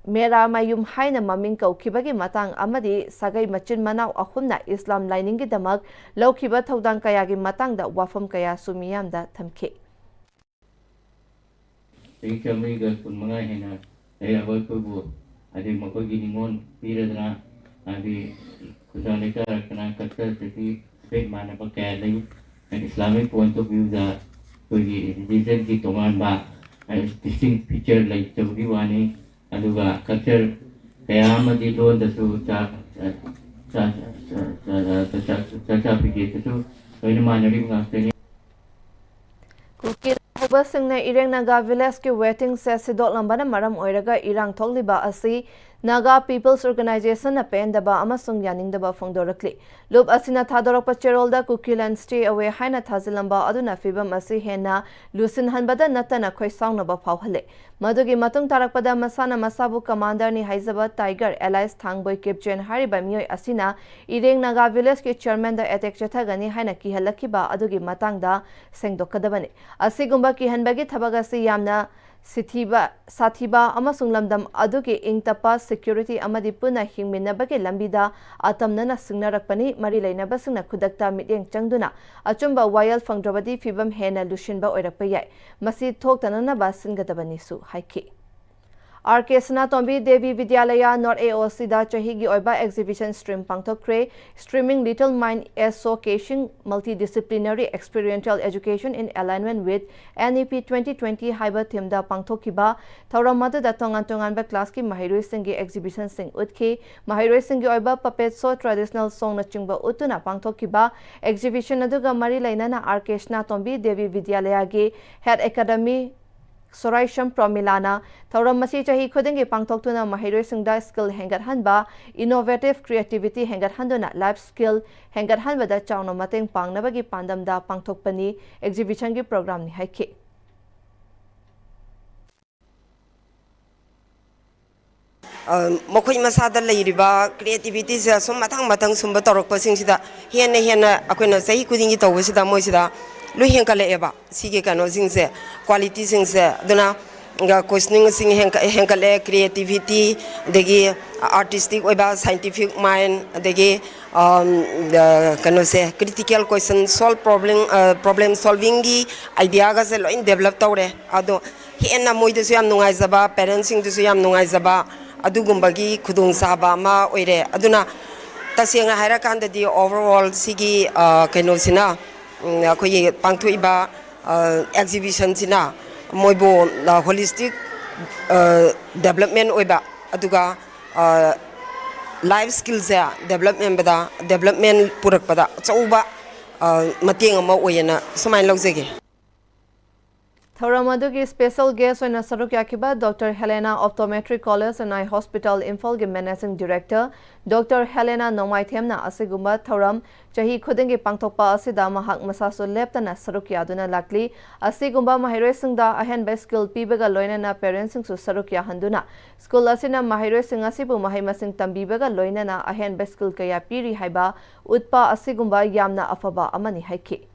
ꯃꯦꯔꯥ ꯃꯌꯨꯝ ꯍꯥꯏꯅ ꯃꯃꯤꯡ ꯀꯧꯈꯤꯕꯒꯤ ꯃꯇꯥꯡ ꯑꯃꯗꯤ ꯁꯥꯒꯩ ꯃꯆꯤꯟ ꯃꯅꯥꯎ ꯑꯍꯨꯝꯅ ꯏꯁꯂꯥꯝ ꯂꯥꯏꯅꯤꯡꯒꯤꯗꯃꯛ ꯂꯧꯈꯤꯕ ꯊꯧꯗꯥꯡ ꯀꯌꯥꯒꯤ ꯃꯇꯥꯡꯗ ꯋꯥꯐꯝ ꯀꯌꯥꯁꯨ ꯃꯤꯌꯥꯝꯗ ꯊꯝꯈꯤ꯫ ꯆꯍꯤ ꯆꯥꯃꯔꯤꯒ ꯀꯨꯟꯃꯉꯥ ꯍꯦꯟꯅ ꯂꯩꯔꯕ ꯑꯩꯈꯣꯏꯕꯨ, ꯍꯥꯏꯗꯤ, ꯃꯈꯣꯏꯒꯤ ꯅꯤꯉꯣꯜ ꯄꯤꯔꯗꯅ, ꯍꯥꯏꯗꯤ, ꯈꯨꯟꯗꯥ ꯂꯩꯇꯥꯔꯛꯇꯅ ꯀꯠꯆꯗ꯭ꯔꯗꯤ ꯕꯦꯠ ꯃꯥꯟꯅꯕ ꯀꯌꯥ ꯂꯩ꯫ ꯍꯥꯏꯗꯤ, Islamic point of view ꯗ ꯑꯩꯈꯣꯏꯒꯤ ꯔꯤꯂꯤꯖꯟꯒꯤ ꯇꯣꯉꯥꯟꯕ ꯗꯤꯁꯇꯤꯡ ꯐꯤꯆꯔ ꯂꯩꯇꯕꯒꯤ ꯋꯥꯅꯤ꯫ ꯑꯗꯨꯒ ꯀꯜꯆꯔ ꯀꯌꯥ ꯑꯃꯗꯤ ꯂꯣꯟꯗꯁꯨ ꯆꯥ- ꯆꯥ- ꯆꯥ- ꯆꯥ- ꯆꯥꯛꯆꯥ ꯐꯤꯖꯦꯠꯇꯁꯨ ꯂꯣꯏꯅ ꯃꯥꯟꯅꯔꯤꯕ ꯉꯥꯛꯇꯅꯤ꯫ ꯀꯨꯀꯤ ꯍꯧꯕꯁꯤꯡꯅ ꯏꯔꯦꯡ ꯅꯥꯒꯥ ꯚꯤꯂꯦꯖꯀꯤ ꯋꯦꯇꯤꯡ ꯁꯦꯠ ꯁꯤꯗꯣꯛꯂꯝꯕꯅ ꯃꯔꯝ ꯑꯣꯏꯔꯒ ꯏꯔꯥꯡ ꯊꯣꯛꯂꯤꯕ ꯑꯁꯤ ꯅꯥꯒꯥ ꯄꯤꯄꯜꯁ ꯑꯣꯔꯒꯅꯥꯏꯖꯦꯁꯟꯅ ꯄꯦꯟꯗꯕ ꯑꯃꯁꯨꯡ ꯌꯥꯅꯤꯡꯗꯕ ꯐꯣꯡꯗꯣꯔꯛꯂꯤ꯫ ꯂꯨꯞ ꯑꯁꯤꯅ ꯊꯥꯗꯣꯔꯛꯄ ꯆꯦꯔꯣꯜꯗ ꯀꯨꯀꯤꯂꯦꯟ ꯁ꯭ꯇꯦ ꯑꯋꯦ ꯍꯥꯏꯅ ꯊꯥꯖꯤꯜꯂꯝꯕ ꯑꯗꯨꯅ ꯐꯤꯚꯝ ꯑꯁꯤ ꯍꯦꯟꯅ ꯂꯨꯁꯤꯟꯍꯟꯕꯗ ꯅꯠꯇꯅ ꯈꯣꯏꯁꯥꯎꯅꯕ ꯐꯥꯎꯍꯜꯂꯦ꯫ ꯃꯗꯨꯒꯤ ꯃꯇꯨꯡ ꯇꯥꯔꯛꯄꯗ ꯃꯁꯥꯅ ꯃꯁꯥꯕꯨ ꯀꯃꯥꯟꯗꯔꯅꯤ ꯍꯥꯏꯖꯕ ꯇꯥꯏꯒꯔ ꯑꯦꯂꯥꯏꯁ ꯊꯥꯡꯕꯣꯏ ꯀꯤꯞꯆꯦꯟ ꯍꯥꯏꯔꯤꯕ ꯃꯤꯑꯣꯏ ꯑꯁꯤꯅ ꯏꯔꯦꯡ ꯅꯥꯒꯥ ꯚꯤꯂꯦꯖꯀꯤ ꯆꯤꯌꯔꯃꯦꯟꯗ ꯑꯦꯇꯦꯛ ꯆꯠꯊꯒꯅꯤ ꯍꯥꯏꯅ ꯀꯤꯍꯜꯂꯛꯈꯤꯕ ꯑꯗꯨꯒꯤ ꯃꯇꯥꯡꯗ ꯁꯦꯡꯗꯣꯛꯀꯗꯕꯅꯤ꯫ ꯑꯁꯤꯒꯨꯝꯕ ꯀꯤꯍꯟꯕꯒꯤ ꯊꯕꯛ ꯑꯁꯤ ꯌꯥꯝꯅ ꯁꯤꯊꯤꯕ ꯁꯥꯊꯤꯕ ꯑꯃꯁꯨꯡ ꯂꯝꯗꯝ ꯑꯗꯨꯒꯤ ꯏꯪ ꯇꯞꯄ, ꯁꯦꯀ꯭ꯌꯨꯔꯤꯇꯤ ꯑꯃꯗꯤ ꯄꯨꯟꯅ ꯍꯤꯡꯃꯤꯟꯅꯕꯒꯤ ꯂꯝꯕꯤꯗ ꯑꯇꯝꯅꯅ ꯁꯤꯡꯅꯔꯛꯄꯅꯤ꯫ ꯃꯔꯤ ꯂꯩꯅꯕꯁꯤꯡꯅ ꯈꯨꯗꯛꯇ ꯃꯤꯠꯌꯦꯡ ꯆꯪꯗꯨꯅ ꯑꯆꯨꯝꯕ ꯋꯥꯌꯦꯜ ꯐꯪꯗ꯭ꯔꯕꯗꯤ ꯐꯤꯚꯝ ꯍꯦꯟꯅ ꯂꯨꯁꯤꯟꯕ ꯑꯣꯏꯔꯛꯄ ꯌꯥꯏ꯫ ꯃꯁꯤ ꯊꯣꯛꯇꯅꯅꯕ ꯁꯤꯟꯒꯗꯕꯅꯤꯁꯨ ꯍꯥꯏꯈꯤ꯫ R K Sanatombi Devi Vidyalaya north A O ꯁꯤꯗ ꯆꯍꯤꯒꯤ ꯑꯣꯏꯕ ꯑꯦꯛꯖꯤꯕꯤꯁꯟ ꯁ꯭ꯇ꯭ꯔꯤꯝ ꯄꯥꯡꯊꯣꯛꯈ꯭ꯔꯦ꯫ Streaming Little Mind: A Showcasing Multidisciplinary Experiential Education in Alignment with N E P twenty twenty ꯍꯥꯏꯕ ꯊꯤꯝꯗ ꯄꯥꯡꯊꯣꯛꯈꯤꯕ ꯊꯧꯔꯝ ꯑꯗꯨꯗ ꯇꯣꯉꯥꯟ ꯇꯣꯉꯥꯟꯕ ꯀ꯭ꯂꯥꯁꯀꯤ ꯃꯍꯩꯔꯣꯏꯁꯤꯡꯒꯤ ꯑꯦꯛꯖꯤꯕꯤꯁꯟꯁꯤꯡ ꯎꯠꯈꯤ꯫ ꯃꯍꯩꯔꯣꯏꯁꯤꯡꯒꯤ ꯑꯣꯏꯕ ꯄꯄꯦꯠ ꯁꯣ, ꯇ꯭ꯔꯦꯗꯤꯁꯅꯦꯜ ꯁꯣꯡꯅꯆꯤꯡꯕ ꯎꯠꯇꯨꯅ ꯄꯥꯡꯊꯣꯛꯈꯤꯕ ꯑꯦꯛꯖꯤꯕꯤꯁꯟ ꯑꯗꯨꯒ ꯃꯔꯤ ꯂꯩꯅꯅ ꯑꯥꯔ ꯀꯦ ꯁꯅꯥꯇꯣꯝꯕꯤ ꯗꯦꯕꯤ ꯕꯤꯗ꯭ꯌꯥꯂꯌꯥꯒꯤ ꯍꯦꯠ ꯑꯦꯀꯥꯗꯃꯤ ꯁꯣꯔꯥꯏꯁꯝ ꯄ꯭ꯔꯃꯤꯂꯥꯅ ꯊꯧꯔꯝ ꯑꯁꯤ ꯆꯍꯤ ꯈꯨꯗꯤꯡꯒꯤ ꯄꯥꯡꯊꯣꯛꯇꯨꯅ ꯃꯍꯩꯔꯣꯏꯁꯤꯡꯗ ꯁ꯭ꯀꯤꯜ ꯍꯦꯟꯒꯠꯍꯟꯕ, ꯏꯅꯣꯚꯦꯇꯤꯚ ꯀ꯭ꯔꯤꯌꯦꯇꯤꯚꯤꯇꯤ ꯍꯦꯟꯒꯠꯍꯟꯗꯨꯅ ꯂꯥꯏꯐ ꯁ꯭ꯀꯤꯜ ꯍꯦꯟꯒꯠꯍꯟꯕꯗ ꯆꯥꯎꯅ ꯃꯇꯦꯡ ꯄꯥꯡꯅꯕꯒꯤ ꯄꯥꯟꯗꯝꯗ ꯄꯥꯡꯊꯣꯛꯄꯅꯤ꯫ ꯑꯦꯛꯖꯤꯕꯤꯁꯟꯒꯤ ꯄ꯭ꯔꯣꯒ꯭ꯔꯥꯝꯅꯤ ꯍꯥꯏꯈꯤ꯫ ꯃꯈꯣꯏ ꯃꯁꯥꯗ ꯂꯩꯔꯤꯕ ꯀ꯭ꯔꯤꯌꯦꯇꯤꯚꯤꯇꯤꯁꯦ ꯑꯁꯨꯝ ꯃꯊꯪ ꯃꯊꯪ ꯁꯨꯝꯕ ꯇꯧꯔꯛꯄꯁꯤꯡꯁꯤꯗ ꯍꯦꯟꯅ ꯍꯦꯟꯅ ꯑꯩꯈꯣꯏꯅ ꯆꯍꯤ ꯈꯨꯗꯤꯡꯒꯤ ꯇꯧꯕꯁꯤꯗ ꯃꯣꯏꯁꯤꯗ ꯂꯣꯏ ꯍꯦꯟꯒꯠꯂꯛꯑꯦꯕ꯫ ꯁꯤꯒꯤ ꯀꯩꯅꯣꯁꯤꯡꯁꯦ, ꯀ꯭ꯋꯥꯂꯤꯇꯤꯁꯤꯡꯁꯦ꯫ ꯑꯗꯨꯅ ꯀꯣꯏꯁꯅꯤꯡꯁꯤꯡ ꯍꯦꯟꯒꯠꯂꯦ, ꯀ꯭ꯔꯤꯌꯦꯇꯤꯚꯤꯇꯤ, ꯑꯗꯒꯤ ꯑꯥꯔꯇꯤꯁꯇꯤꯛ ꯑꯣꯏꯕ, ꯁꯥꯏꯟꯇꯤꯐꯤꯛ ꯃꯥꯏꯟ, ꯑꯗꯒꯤ ꯀꯩꯅꯣꯁꯦ, ꯀ꯭ꯔꯤꯇꯤꯀꯦꯜ ꯀꯣꯏꯁꯟ ꯁꯣꯜꯕ, ꯄ꯭ꯔꯣꯕ꯭ꯂꯦꯝ ꯄ꯭ꯔꯣꯕ꯭ꯂꯦꯝ ꯁꯣꯜꯕꯤꯡꯒꯤ ꯑꯥꯏꯗꯤꯌꯥꯒꯁꯦ ꯂꯣꯏ ꯗꯦꯕꯂꯞ ꯇꯧꯔꯦ꯫ ꯑꯗꯣ ꯍꯦꯟꯅ ꯃꯣꯏꯗꯁꯨ ꯌꯥꯝ ꯅꯨꯡꯉꯥꯏꯖꯕ, ꯄꯦꯔꯦꯟꯁꯁꯤꯡꯗꯁꯨ ꯌꯥꯝ ꯅꯨꯡꯉꯥꯏꯖꯕ, ꯑꯗꯨꯒꯨꯝꯕꯒꯤ ꯈꯨꯗꯣꯡꯆꯥꯕ ꯑꯃ ꯑꯣꯏꯔꯦ꯫ ꯑꯗꯨꯅ ꯇꯁꯦꯡꯅ ꯍꯥꯏꯔꯀꯥꯟꯗꯗꯤ ꯑꯣꯚꯔꯑꯣꯜ ꯁꯤꯒꯤ ꯀꯩꯅꯣꯁꯤꯅ, ꯑꯩꯈꯣꯏꯒꯤ ꯄꯥꯡꯊꯣꯛꯏꯕ ꯑꯦꯛꯖꯤꯕꯤꯁꯟꯁꯤꯅ ꯃꯣꯏꯕꯨ ꯍꯣꯂꯤꯁꯇꯤꯛ ꯗꯦꯕꯂꯞꯃꯦꯟ ꯑꯣꯏꯕ, ꯑꯗꯨꯒ ꯂꯥꯏꯐ ꯁ꯭ꯀꯤꯜꯁꯦ ꯗꯦꯕꯂꯞꯃꯦꯟꯗ ꯗꯦꯕꯂꯞꯃꯦꯟ ꯄꯨꯔꯛꯄꯗ ꯑꯆꯧꯕ ꯃꯇꯦꯡ ꯑꯃ ꯑꯣꯏꯌꯦꯅ ꯁꯨꯃꯥꯏꯅ ꯂꯧꯖꯒꯦ꯫ ꯊꯧꯔꯝ ꯑꯗꯨꯒꯤ ꯁ꯭ꯄꯦꯁꯦꯜ ꯒꯦꯁ꯭ꯠ ꯑꯣꯏꯅ ꯁꯔꯨꯛ ꯌꯥꯈꯤꯕ doctor Helena optometry college and eye hospital ꯏꯝꯐꯥꯜꯒꯤ ꯃꯦꯅꯦꯖꯤꯡ ꯗꯤꯔꯦꯛꯇꯔ ꯗꯣꯛꯇꯔ ꯍꯦꯂꯦꯅꯥ ꯅꯣꯡꯃꯥꯏꯊꯦꯝꯅ ꯑꯁꯤꯒꯨꯝꯕ ꯊꯧꯔꯝ ꯆꯍꯤ ꯈꯨꯗꯤꯡꯒꯤ ꯄꯥꯡꯊꯣꯛꯄ ꯑꯁꯤꯗ ꯃꯍꯥꯛ ꯃꯁꯥꯁꯨ ꯂꯦꯞꯇꯅ ꯁꯔꯨꯛ ꯌꯥꯗꯨꯅ ꯂꯥꯛꯂꯤ꯫ ꯑꯁꯤꯒꯨꯝꯕ ꯃꯍꯩꯔꯣꯏꯁꯤꯡꯗ ꯑꯍꯦꯟꯕ ꯁ꯭ꯀꯤꯜ ꯄꯤꯕꯒ ꯂꯣꯏꯅꯅ ꯄꯦꯔꯦꯟꯠꯁꯤꯡꯁꯨ ꯁꯔꯨꯛ ꯌꯥꯍꯟꯗꯨꯅ ꯁ꯭ꯀꯨꯜ ꯑꯁꯤꯅ ꯃꯍꯩꯔꯣꯏꯁꯤꯡ ꯑꯁꯤꯕꯨ ꯃꯍꯩ ꯃꯁꯤꯡ ꯇꯝꯕꯤꯕꯒ ꯂꯣꯏꯅꯅ ꯑꯍꯦꯟꯕ ꯁ꯭ꯀꯤꯜ ꯀꯌꯥ ꯄꯤꯔꯤ ꯍꯥꯏꯕ ꯎꯠꯄ ꯑꯁꯤꯒꯨꯝꯕ ꯌꯥꯝꯅ ꯑꯐꯕ ꯑꯃꯅꯤ ꯍꯥꯏꯈꯤ꯫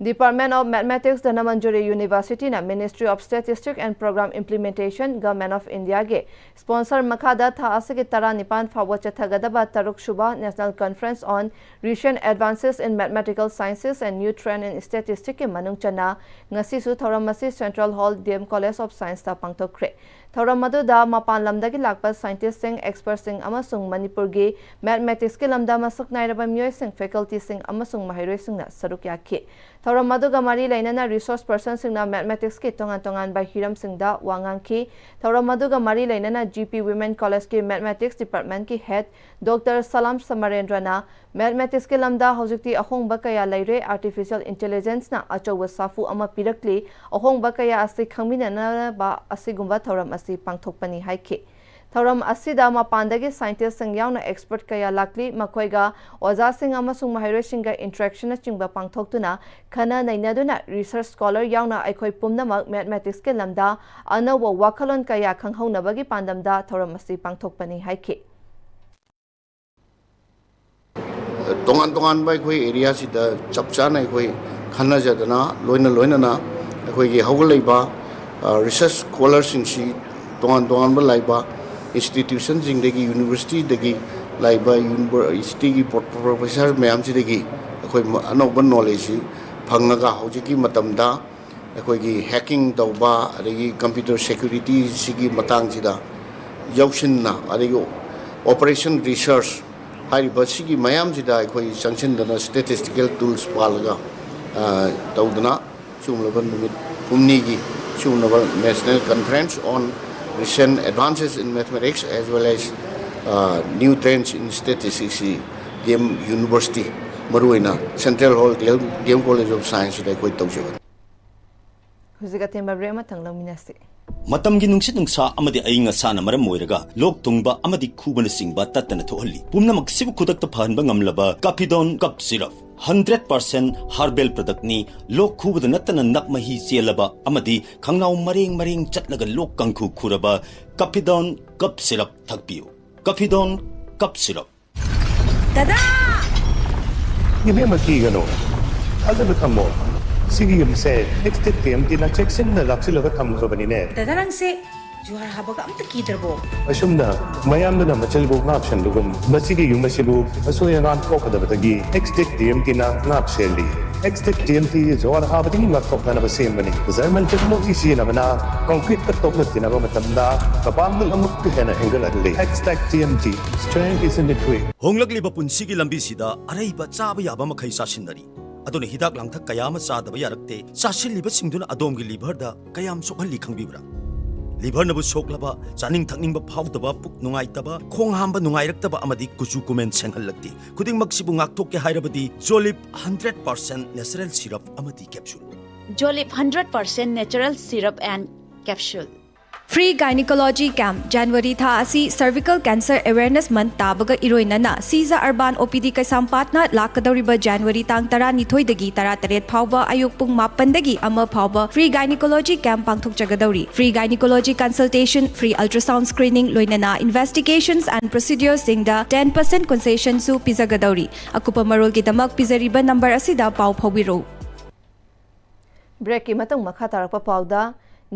Department of Mathematics, Dhanamanjuri University ꯅ Ministry of Statistics and Program Implementation, Government of India ꯒꯤ sponsor ꯃꯈꯥꯗ ꯊꯥ ꯑꯁꯤꯒꯤ ꯇꯔꯥꯅꯤꯄꯥꯟ ꯐꯥꯎꯕ ꯆꯠꯊꯒꯗꯕ ꯇꯔꯨꯛ ꯁꯨꯕ National Conference on Recent Advances in Mathematical Sciences and New Trend in Statistics ꯀꯤ ꯃꯅꯨꯡ ꯆꯟꯅ ꯉꯁꯤꯁꯨ ꯊꯧꯔꯝ ꯑꯁꯤ Central Hall, D M College of Science ꯇ ꯄꯥꯡꯊꯣꯛꯈ꯭ꯔꯦ꯫ ꯊꯧꯔꯝ ꯑꯗꯨꯗ ꯃꯄꯥꯟ ꯂꯝꯗꯒꯤ ꯂꯥꯛꯄ scientist ꯁꯤꯡ, expert ꯁꯤꯡ ꯑꯃꯁꯨꯡ ꯃꯅꯤꯄꯨꯔꯒꯤ mathematics ꯀꯤ ꯂꯝꯗ ꯃꯁꯛ ꯅꯥꯏꯔꯕ ꯃꯤꯑꯣꯏꯁꯤꯡ, faculty ꯁꯤꯡ ꯑꯃꯁꯨꯡ ꯃꯍꯩꯔꯣꯏꯁꯤꯡꯅ ꯁꯔꯨꯛ ꯌꯥꯈꯤ꯫ ꯊꯧꯔꯝ ꯑꯗꯨꯒ ꯃꯔꯤ ꯂꯩꯅꯅ resource person ꯁꯤꯡꯅ mathematics ꯀꯤ ꯇꯣꯉꯥꯟ ꯇꯣꯉꯥꯟꯕ ꯍꯤꯔꯝꯁꯤꯡꯗ ꯋꯥ ꯉꯥꯡꯈꯤ꯫ ꯊꯧꯔꯝ ꯑꯗꯨꯒ ꯃꯔꯤ ꯂꯩꯅꯅ G P Women College ꯀꯤ Mathematics Department ꯀꯤ head ꯗꯣꯛꯇꯔ ꯁꯂꯥꯝ ꯁꯃꯔꯦꯟꯗ꯭ꯔꯅ mathematics ꯀꯤ ꯂꯝꯗ ꯍꯧꯖꯤꯛꯇꯤ ꯑꯍꯣꯡꯕ ꯀꯌꯥ ꯂꯩꯔꯦ, artificial intelligence ꯅ ꯑꯆꯧꯕ ꯁꯥꯐꯨ ꯑꯃ ꯄꯤꯔꯛꯂꯤ, ꯑꯍꯣꯡꯕ ꯀꯌꯥ ꯑꯁꯤ ꯈꯪꯃꯤꯟꯅꯅꯕ ꯑꯁꯤꯒꯨꯝꯕ ꯊꯧꯔꯝ ꯑꯁꯤ ꯄꯥꯡꯊꯣꯛꯄꯅꯤ ꯍꯥꯏꯈꯤ꯫ ꯊꯧꯔꯝ ꯑꯁꯤꯗ ꯃꯄꯥꯟꯗꯒꯤ scientist ꯁꯤꯡ ꯌꯥꯎꯅ expert ꯀꯌꯥ ꯂꯥꯛꯂꯤ, ꯃꯈꯣꯏꯒ ꯑꯣꯖꯥꯁꯤꯡ ꯑꯃꯁꯨꯡ ꯃꯍꯩꯔꯣꯏꯁꯤꯡꯒ interaction ꯅꯆꯤꯡꯕ ꯄꯥꯡꯊꯣꯛꯇꯨꯅ ꯈꯟꯅ ꯅꯩꯅꯗꯨꯅ research scholar ꯌꯥꯎꯅ ꯑꯩꯈꯣꯏ ꯄꯨꯝꯅꯃꯛ mathematics ꯀꯤ ꯂꯝꯗ ꯑꯅꯧꯕ ꯋꯥꯈꯜꯂꯣꯟ ꯀꯌꯥ ꯈꯪꯍꯧꯅꯕꯒꯤ ꯄꯥꯟꯗꯝꯗ ꯊꯧꯔꯝ ꯑꯁꯤ ꯄꯥꯡꯊꯣꯛꯄꯅꯤ ꯍꯥꯏꯈꯤ꯫ ꯇꯣꯉꯥꯟ ꯇꯣꯉꯥꯟꯕ ꯑꯩꯈꯣꯏ ꯑꯦꯔꯤꯌꯥꯁꯤꯗ ꯆꯞ ꯆꯥꯅ ꯑꯩꯈꯣꯏ ꯈꯟꯅꯖꯗꯅ ꯂꯣꯏꯅ ꯂꯣꯏꯅꯅ ꯑꯩꯈꯣꯏꯒꯤ ꯍꯧꯒꯠꯂꯛꯏꯕ research scholar ꯁꯤꯡꯁꯤ ꯇꯣꯉꯥꯟ ꯇꯣꯉꯥꯟꯕ ꯂꯩꯕ institution ꯁꯤꯡꯗꯒꯤ, university ꯗꯒꯤ ꯂꯩꯕ university ꯒꯤ professor ꯃꯌꯥꯝꯁꯤꯗꯒꯤ ꯑꯩꯈꯣꯏ ꯑꯅꯧꯕ knowledge ꯁꯤ ꯐꯪꯉꯒ ꯍꯧꯖꯤꯛꯀꯤ ꯃꯇꯝꯗ ꯑꯩꯈꯣꯏꯒꯤ hacking ꯇꯧꯕ ꯑꯗꯒꯤ computer security ꯁꯤꯒꯤ ꯃꯇꯥꯡꯁꯤꯗ ꯌꯥꯎꯁꯤꯟꯅ ꯑꯗꯒꯤ operation research ꯍꯥꯏꯔꯤꯕ ꯁꯤꯒꯤ ꯃꯌꯥꯝꯁꯤꯗ ꯑꯩꯈꯣꯏ ꯆꯪꯁꯤꯟꯗꯅ statistical tools ꯄꯥꯜꯂꯒ, ꯑ, ꯇꯧꯗꯅ ꯁꯤꯒꯨꯝꯂꯕ ꯅꯨꯃꯤꯠ ꯍꯨꯝꯅꯤꯒꯤ ꯁꯤꯒꯨꯝꯂꯕ National Conference on Recent Advances in Mathematics as well as, ꯑ, New Trends in Statistics ꯁꯤ D M University, ꯃꯔꯨꯑꯣꯏꯅ Central Hall D M, D M College of Science ꯁꯤꯗ ꯑꯩꯈꯣꯏ ꯇꯧꯖꯕꯅꯤ꯫ ꯍꯧꯖꯤꯛ ꯑꯇꯦꯟꯕ break ꯑꯃꯇꯪ ꯂꯧꯃꯤꯟꯅꯁꯤ꯫ ꯃꯇꯝꯒꯤ ꯅꯨꯡꯁꯤꯠ ꯅꯨꯡꯁꯥ ꯑꯃꯗꯤ ꯑꯏꯪ ꯑꯁꯥꯅ ꯃꯔꯝ ꯑꯣꯏꯔꯒ ꯂꯣꯛ ꯊꯨꯡꯕ ꯑꯃꯗꯤ ꯈꯨꯕꯅꯆꯤꯡꯕ ꯇꯠꯇꯅ ꯊꯣꯛꯍꯜꯂꯤ꯫ ꯄꯨꯝꯅꯃꯛꯁꯤꯕꯨ ꯈꯨꯗꯛꯇ ꯐꯍꯟꯕ ꯉꯝꯂꯕ Kafidon Cough Syrup, hundred percent herbal product ꯅꯤ꯫ ꯂꯣꯛ ꯈꯨꯕꯗ ꯅꯠꯇꯅ ꯅꯞ ꯃꯍꯤ ꯆꯦꯜꯂꯕ ꯑꯃꯗꯤ ꯈꯪꯅꯥꯎ ꯃꯔꯦꯡ ꯃꯔꯦꯡ ꯆꯠꯂꯒ ꯂꯣꯛ ꯀꯥꯡꯈꯨ ꯈꯨꯔꯕ Kafidon Cough Syrup ꯊꯛꯄꯤꯌꯨ꯫ Kafidon Cough Syrup꯫ ꯗꯗꯥ! ꯏꯕꯦꯝꯃ, ꯀꯤꯒꯅꯨ꯫ ꯊꯥꯖꯕ ꯊꯝꯃꯣ꯫ ꯁꯤꯒꯤ ꯌꯨꯝꯁꯦ Extech T M T ꯅ ꯆꯦꯛꯁꯤꯟꯅ ꯂꯥꯛꯁꯤꯜꯂꯒ ꯊꯝꯈ꯭ꯔꯕꯅꯤꯅꯦ꯫ ꯗꯗꯥ, ꯅꯪꯁꯦ ꯖꯨꯍꯥꯔ ꯍꯥꯕꯒ ꯑꯝꯇ ꯀꯤꯗ꯭ꯔꯕꯣ? ꯑꯁꯨꯝꯅ ꯃꯌꯥꯝꯗꯨꯅ ꯃꯆꯤꯜꯕꯨ ꯉꯥꯛꯁꯦꯟꯕꯒꯨꯝ, ꯃꯁꯤꯒꯤ ꯌꯨꯝ ꯑꯁꯤꯕꯨ ꯑꯁꯣꯏ ꯑꯉꯥꯝ ꯊꯣꯛꯀꯗꯕꯗꯒꯤ Extech T M T ꯅ ꯉꯥꯛꯁꯦꯜꯂꯤ꯫ Extech T M T ꯖꯨꯍꯥꯔ ꯍꯥꯕꯗꯒꯤ ꯉꯥꯛꯊꯣꯛꯅꯅꯕ ꯁꯦꯝꯕꯅꯤ꯫ German technology ꯁꯤꯖꯤꯟꯅꯕꯅ concrete ꯇ ꯇꯣꯛꯅ ꯇꯤꯟꯅꯕ ꯃꯇꯝꯗ ꯀꯄꯥꯡꯒꯜ ꯑꯃꯨꯛꯀ ꯍꯦꯟꯅ ꯍꯦꯟꯒꯠꯍꯜꯂꯤ꯫ Extech T M T, strength is in the grit. ꯍꯣꯡꯂꯛꯂꯤꯕ ꯄꯨꯟꯁꯤꯒꯤ ꯂꯝꯕꯤꯁꯤꯗ ꯑꯔꯩꯕ ꯆꯥꯕ ꯌꯥꯕ ꯃꯈꯩ ꯆꯥꯁꯤꯟꯅꯔꯤ꯫ ꯑꯗꯨꯅ ꯍꯤꯗꯥꯛ ꯂꯥꯡꯊꯛ ꯀꯌꯥ ꯑꯃ ꯆꯥꯗꯕ ꯌꯥꯔꯛꯇꯦ꯫ ꯆꯥꯁꯤꯜꯂꯤꯕꯁꯤꯡꯗꯨꯅ ꯑꯗꯣꯝꯒꯤ liver ꯗ ꯀꯌꯥꯝ ꯁꯣꯛꯍꯜꯂꯤ ꯈꯪꯕꯤꯕ꯭ꯔꯥ? Liver ꯅꯕꯨ ꯁꯣꯛꯂꯕ, ꯆꯥꯅꯤꯡ ꯊꯛꯅꯤꯡꯕ ꯐꯥꯎꯗꯕ, ꯄꯨꯛ ꯅꯨꯡꯉꯥꯏꯇꯕ, ꯈꯣꯡ ꯍꯥꯝꯕ ꯅꯨꯡꯉꯥꯏꯔꯛꯇꯕ ꯑꯃꯗꯤ ꯀꯨꯆꯨ ꯀꯨꯃꯦꯟ ꯁꯦꯡꯍꯜꯂꯛꯇꯦ꯫ ꯈꯨꯗꯤꯡꯃꯛꯁꯤꯕꯨ ꯉꯥꯛꯊꯣꯛꯀꯦ ꯍꯥꯏꯔꯕꯗꯤ Jolib hundred percent natural syrup ꯑꯃꯗꯤ capsule꯫ Jolib hundred percent natural syrup and capsule꯫ Free Gynecology Camp, January ꯊꯥ ꯑꯁꯤ Cervical Cancer Awareness Month ꯇꯥꯕꯒ ꯏꯔꯣꯏꯅꯅ ꯁꯤꯖ Urban O P D ꯀꯩꯁꯥꯝꯄꯥꯠꯅ ꯂꯥꯛꯀꯗꯧꯔꯤꯕ January ꯇꯥꯡ ꯇꯔꯥꯅꯤꯊꯣꯏꯗꯒꯤ ꯇꯔꯥꯇꯔꯦꯠ ꯐꯥꯎꯕ ꯑꯌꯨꯛ ꯄꯨꯡ ꯃꯥꯄꯟꯗꯒꯤ ꯑꯃ ꯐꯥꯎꯕ Free Gynecology Camp ꯄꯥꯡꯊꯣꯛꯆꯒꯗꯧꯔꯤ꯫ Free Gynecology Consultation, Free Ultrasound Screening ꯂꯣꯏꯅꯅ Investigations and Procedures ꯁꯤꯡꯗ ten percent concession ꯁꯨ ꯄꯤꯖꯒꯗꯧꯔꯤ꯫ ꯑꯀꯨꯞꯄ ꯃꯔꯣꯜꯒꯤꯗꯃꯛ ꯄꯤꯖꯔꯤꯕ number ꯑꯁꯤꯗ ꯄꯥꯎ ꯐꯥꯎꯕꯤꯔꯧ꯫ Break ꯀꯤ ꯃꯇꯨꯡ ꯃꯈꯥ ꯇꯥꯔꯛꯄ ꯄꯥꯎꯗ,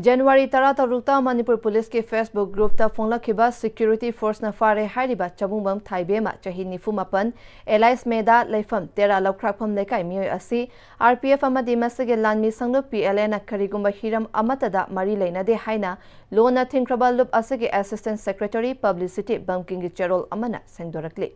January ꯇꯔꯥꯇꯔꯨꯛꯇ ꯃꯅꯤꯄꯨꯔ ꯄꯨꯂꯤꯁꯀꯤ Facebook group ꯇ ꯐꯣꯡꯂꯛꯈꯤꯕ security force ꯅ ꯐꯥꯔꯦ ꯍꯥꯏꯔꯤꯕ ꯆꯕꯨꯡꯕꯝ ꯊꯥꯏꯕꯦꯝꯃ, ꯆꯍꯤ ꯅꯤꯐꯨ ꯃꯥꯄꯟ, alias ꯃꯦꯗꯥ, ꯂꯩꯐꯝ ꯇꯦꯔꯥ ꯂꯧꯈ꯭ꯔꯥꯛꯐꯝ ꯂꯩꯀꯥꯏ ꯃꯤꯑꯣꯏ ꯑꯁꯤ R P F ꯑꯃꯗꯤ ꯃꯁꯤꯒꯤ ꯂꯥꯟꯃꯤ ꯁꯪꯂꯨꯞ P L A ꯅ ꯀꯔꯤꯒꯨꯝꯕ ꯍꯤꯔꯝ ꯑꯃꯠꯇꯗ ꯃꯔꯤ ꯂꯩꯅꯗꯦ ꯍꯥꯏꯅ ꯂꯣꯟꯅ ꯊꯤꯡꯈ꯭ꯔꯕ ꯂꯨꯞ ꯑꯁꯤꯒꯤ assistant secretary publicity ꯕꯝꯀꯤꯝꯒꯤ ꯆꯦꯔꯣꯜ ꯑꯃꯅ ꯁꯦꯡꯗꯣꯔꯛꯂꯤ꯫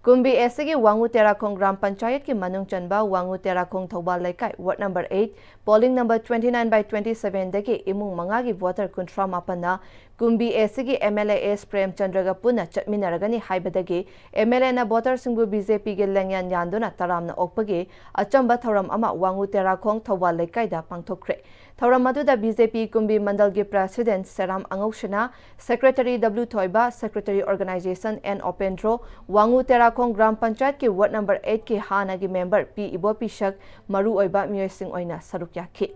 ꯀꯨꯝꯕꯤ ꯑꯦꯁ ꯁꯤꯒꯤ ꯋꯥꯉꯨ ꯇꯦꯔꯥꯈꯣꯡ ꯒ꯭ꯔꯥꯝ ꯄꯟꯆꯥꯌꯠꯀꯤ ꯃꯅꯨꯡ ꯆꯟꯕ ꯋꯥꯉꯨ ꯇꯦꯔꯥꯈꯣꯡ ꯊꯧꯕꯥꯜ ꯂꯩꯀꯥꯏ ward number eight, polling number twenty nine by twenty ꯁꯚꯦꯟꯗꯒꯤ ꯏꯃꯨꯡ ꯃꯉꯥꯒꯤ ꯚꯣꯇꯔ ꯀꯨꯟꯊ꯭ꯔꯥ ꯃꯥꯄꯟꯅ ꯀꯨꯝꯕꯤ ꯑꯦꯁ ꯁꯤꯒꯤ ꯑꯦꯝ ꯑꯦꯜ ꯑꯦ ꯑꯦꯁ ꯄ꯭ꯔꯦꯝꯆꯟꯗ꯭ꯔꯒ ꯄꯨꯟꯅ ꯆꯠꯃꯤꯟꯅꯔꯒꯅꯤ ꯍꯥꯏꯕꯗꯒꯤ ꯑꯦꯝ ꯑꯦꯜ ꯑꯦꯅ ꯚꯣꯇꯔꯁꯤꯡꯕꯨ ꯕꯤ ꯖꯦ ꯄꯤꯒꯤ ꯂꯦꯡꯌꯥꯟ ꯌꯥꯟꯗꯨꯅ ꯇꯔꯥꯝꯅ ꯑꯣꯛꯄꯒꯤ ꯑꯆꯝꯕ ꯊꯧꯔꯝ ꯑꯃ ꯋꯥꯉꯨ ꯇꯦꯔꯥꯈꯣꯡ ꯊꯧꯕꯥꯜ ꯂꯩꯀꯥꯏꯗ ꯄꯥꯡꯊꯣꯛꯈ꯭ꯔꯦ꯫ ꯊꯧꯔꯝ ꯑꯗꯨꯗ ꯕꯤ ꯖꯦ ꯄꯤ ꯀꯨꯝꯕꯤ ꯃꯟꯗꯜꯒꯤ president Seram Angousana, secretary W Thoiba, secretary organisation N Opendro, Wangoo Terakhong ꯒ꯭ꯔꯥꯝ ꯄꯟꯆꯥꯌꯠꯀꯤ ꯋꯥꯔꯗ ꯅꯝꯕꯔ ꯑꯩꯠꯀꯤ ꯍꯥꯟꯅꯒꯤ ꯃꯦꯝꯕꯔ ꯄꯤ ꯏꯕꯣꯄꯤꯁꯛ ꯃꯔꯨꯑꯣꯏꯕ ꯃꯤꯑꯣꯏꯁꯤꯡ ꯑꯣꯏꯅ ꯁꯔꯨꯛ ꯌꯥꯈꯤ꯫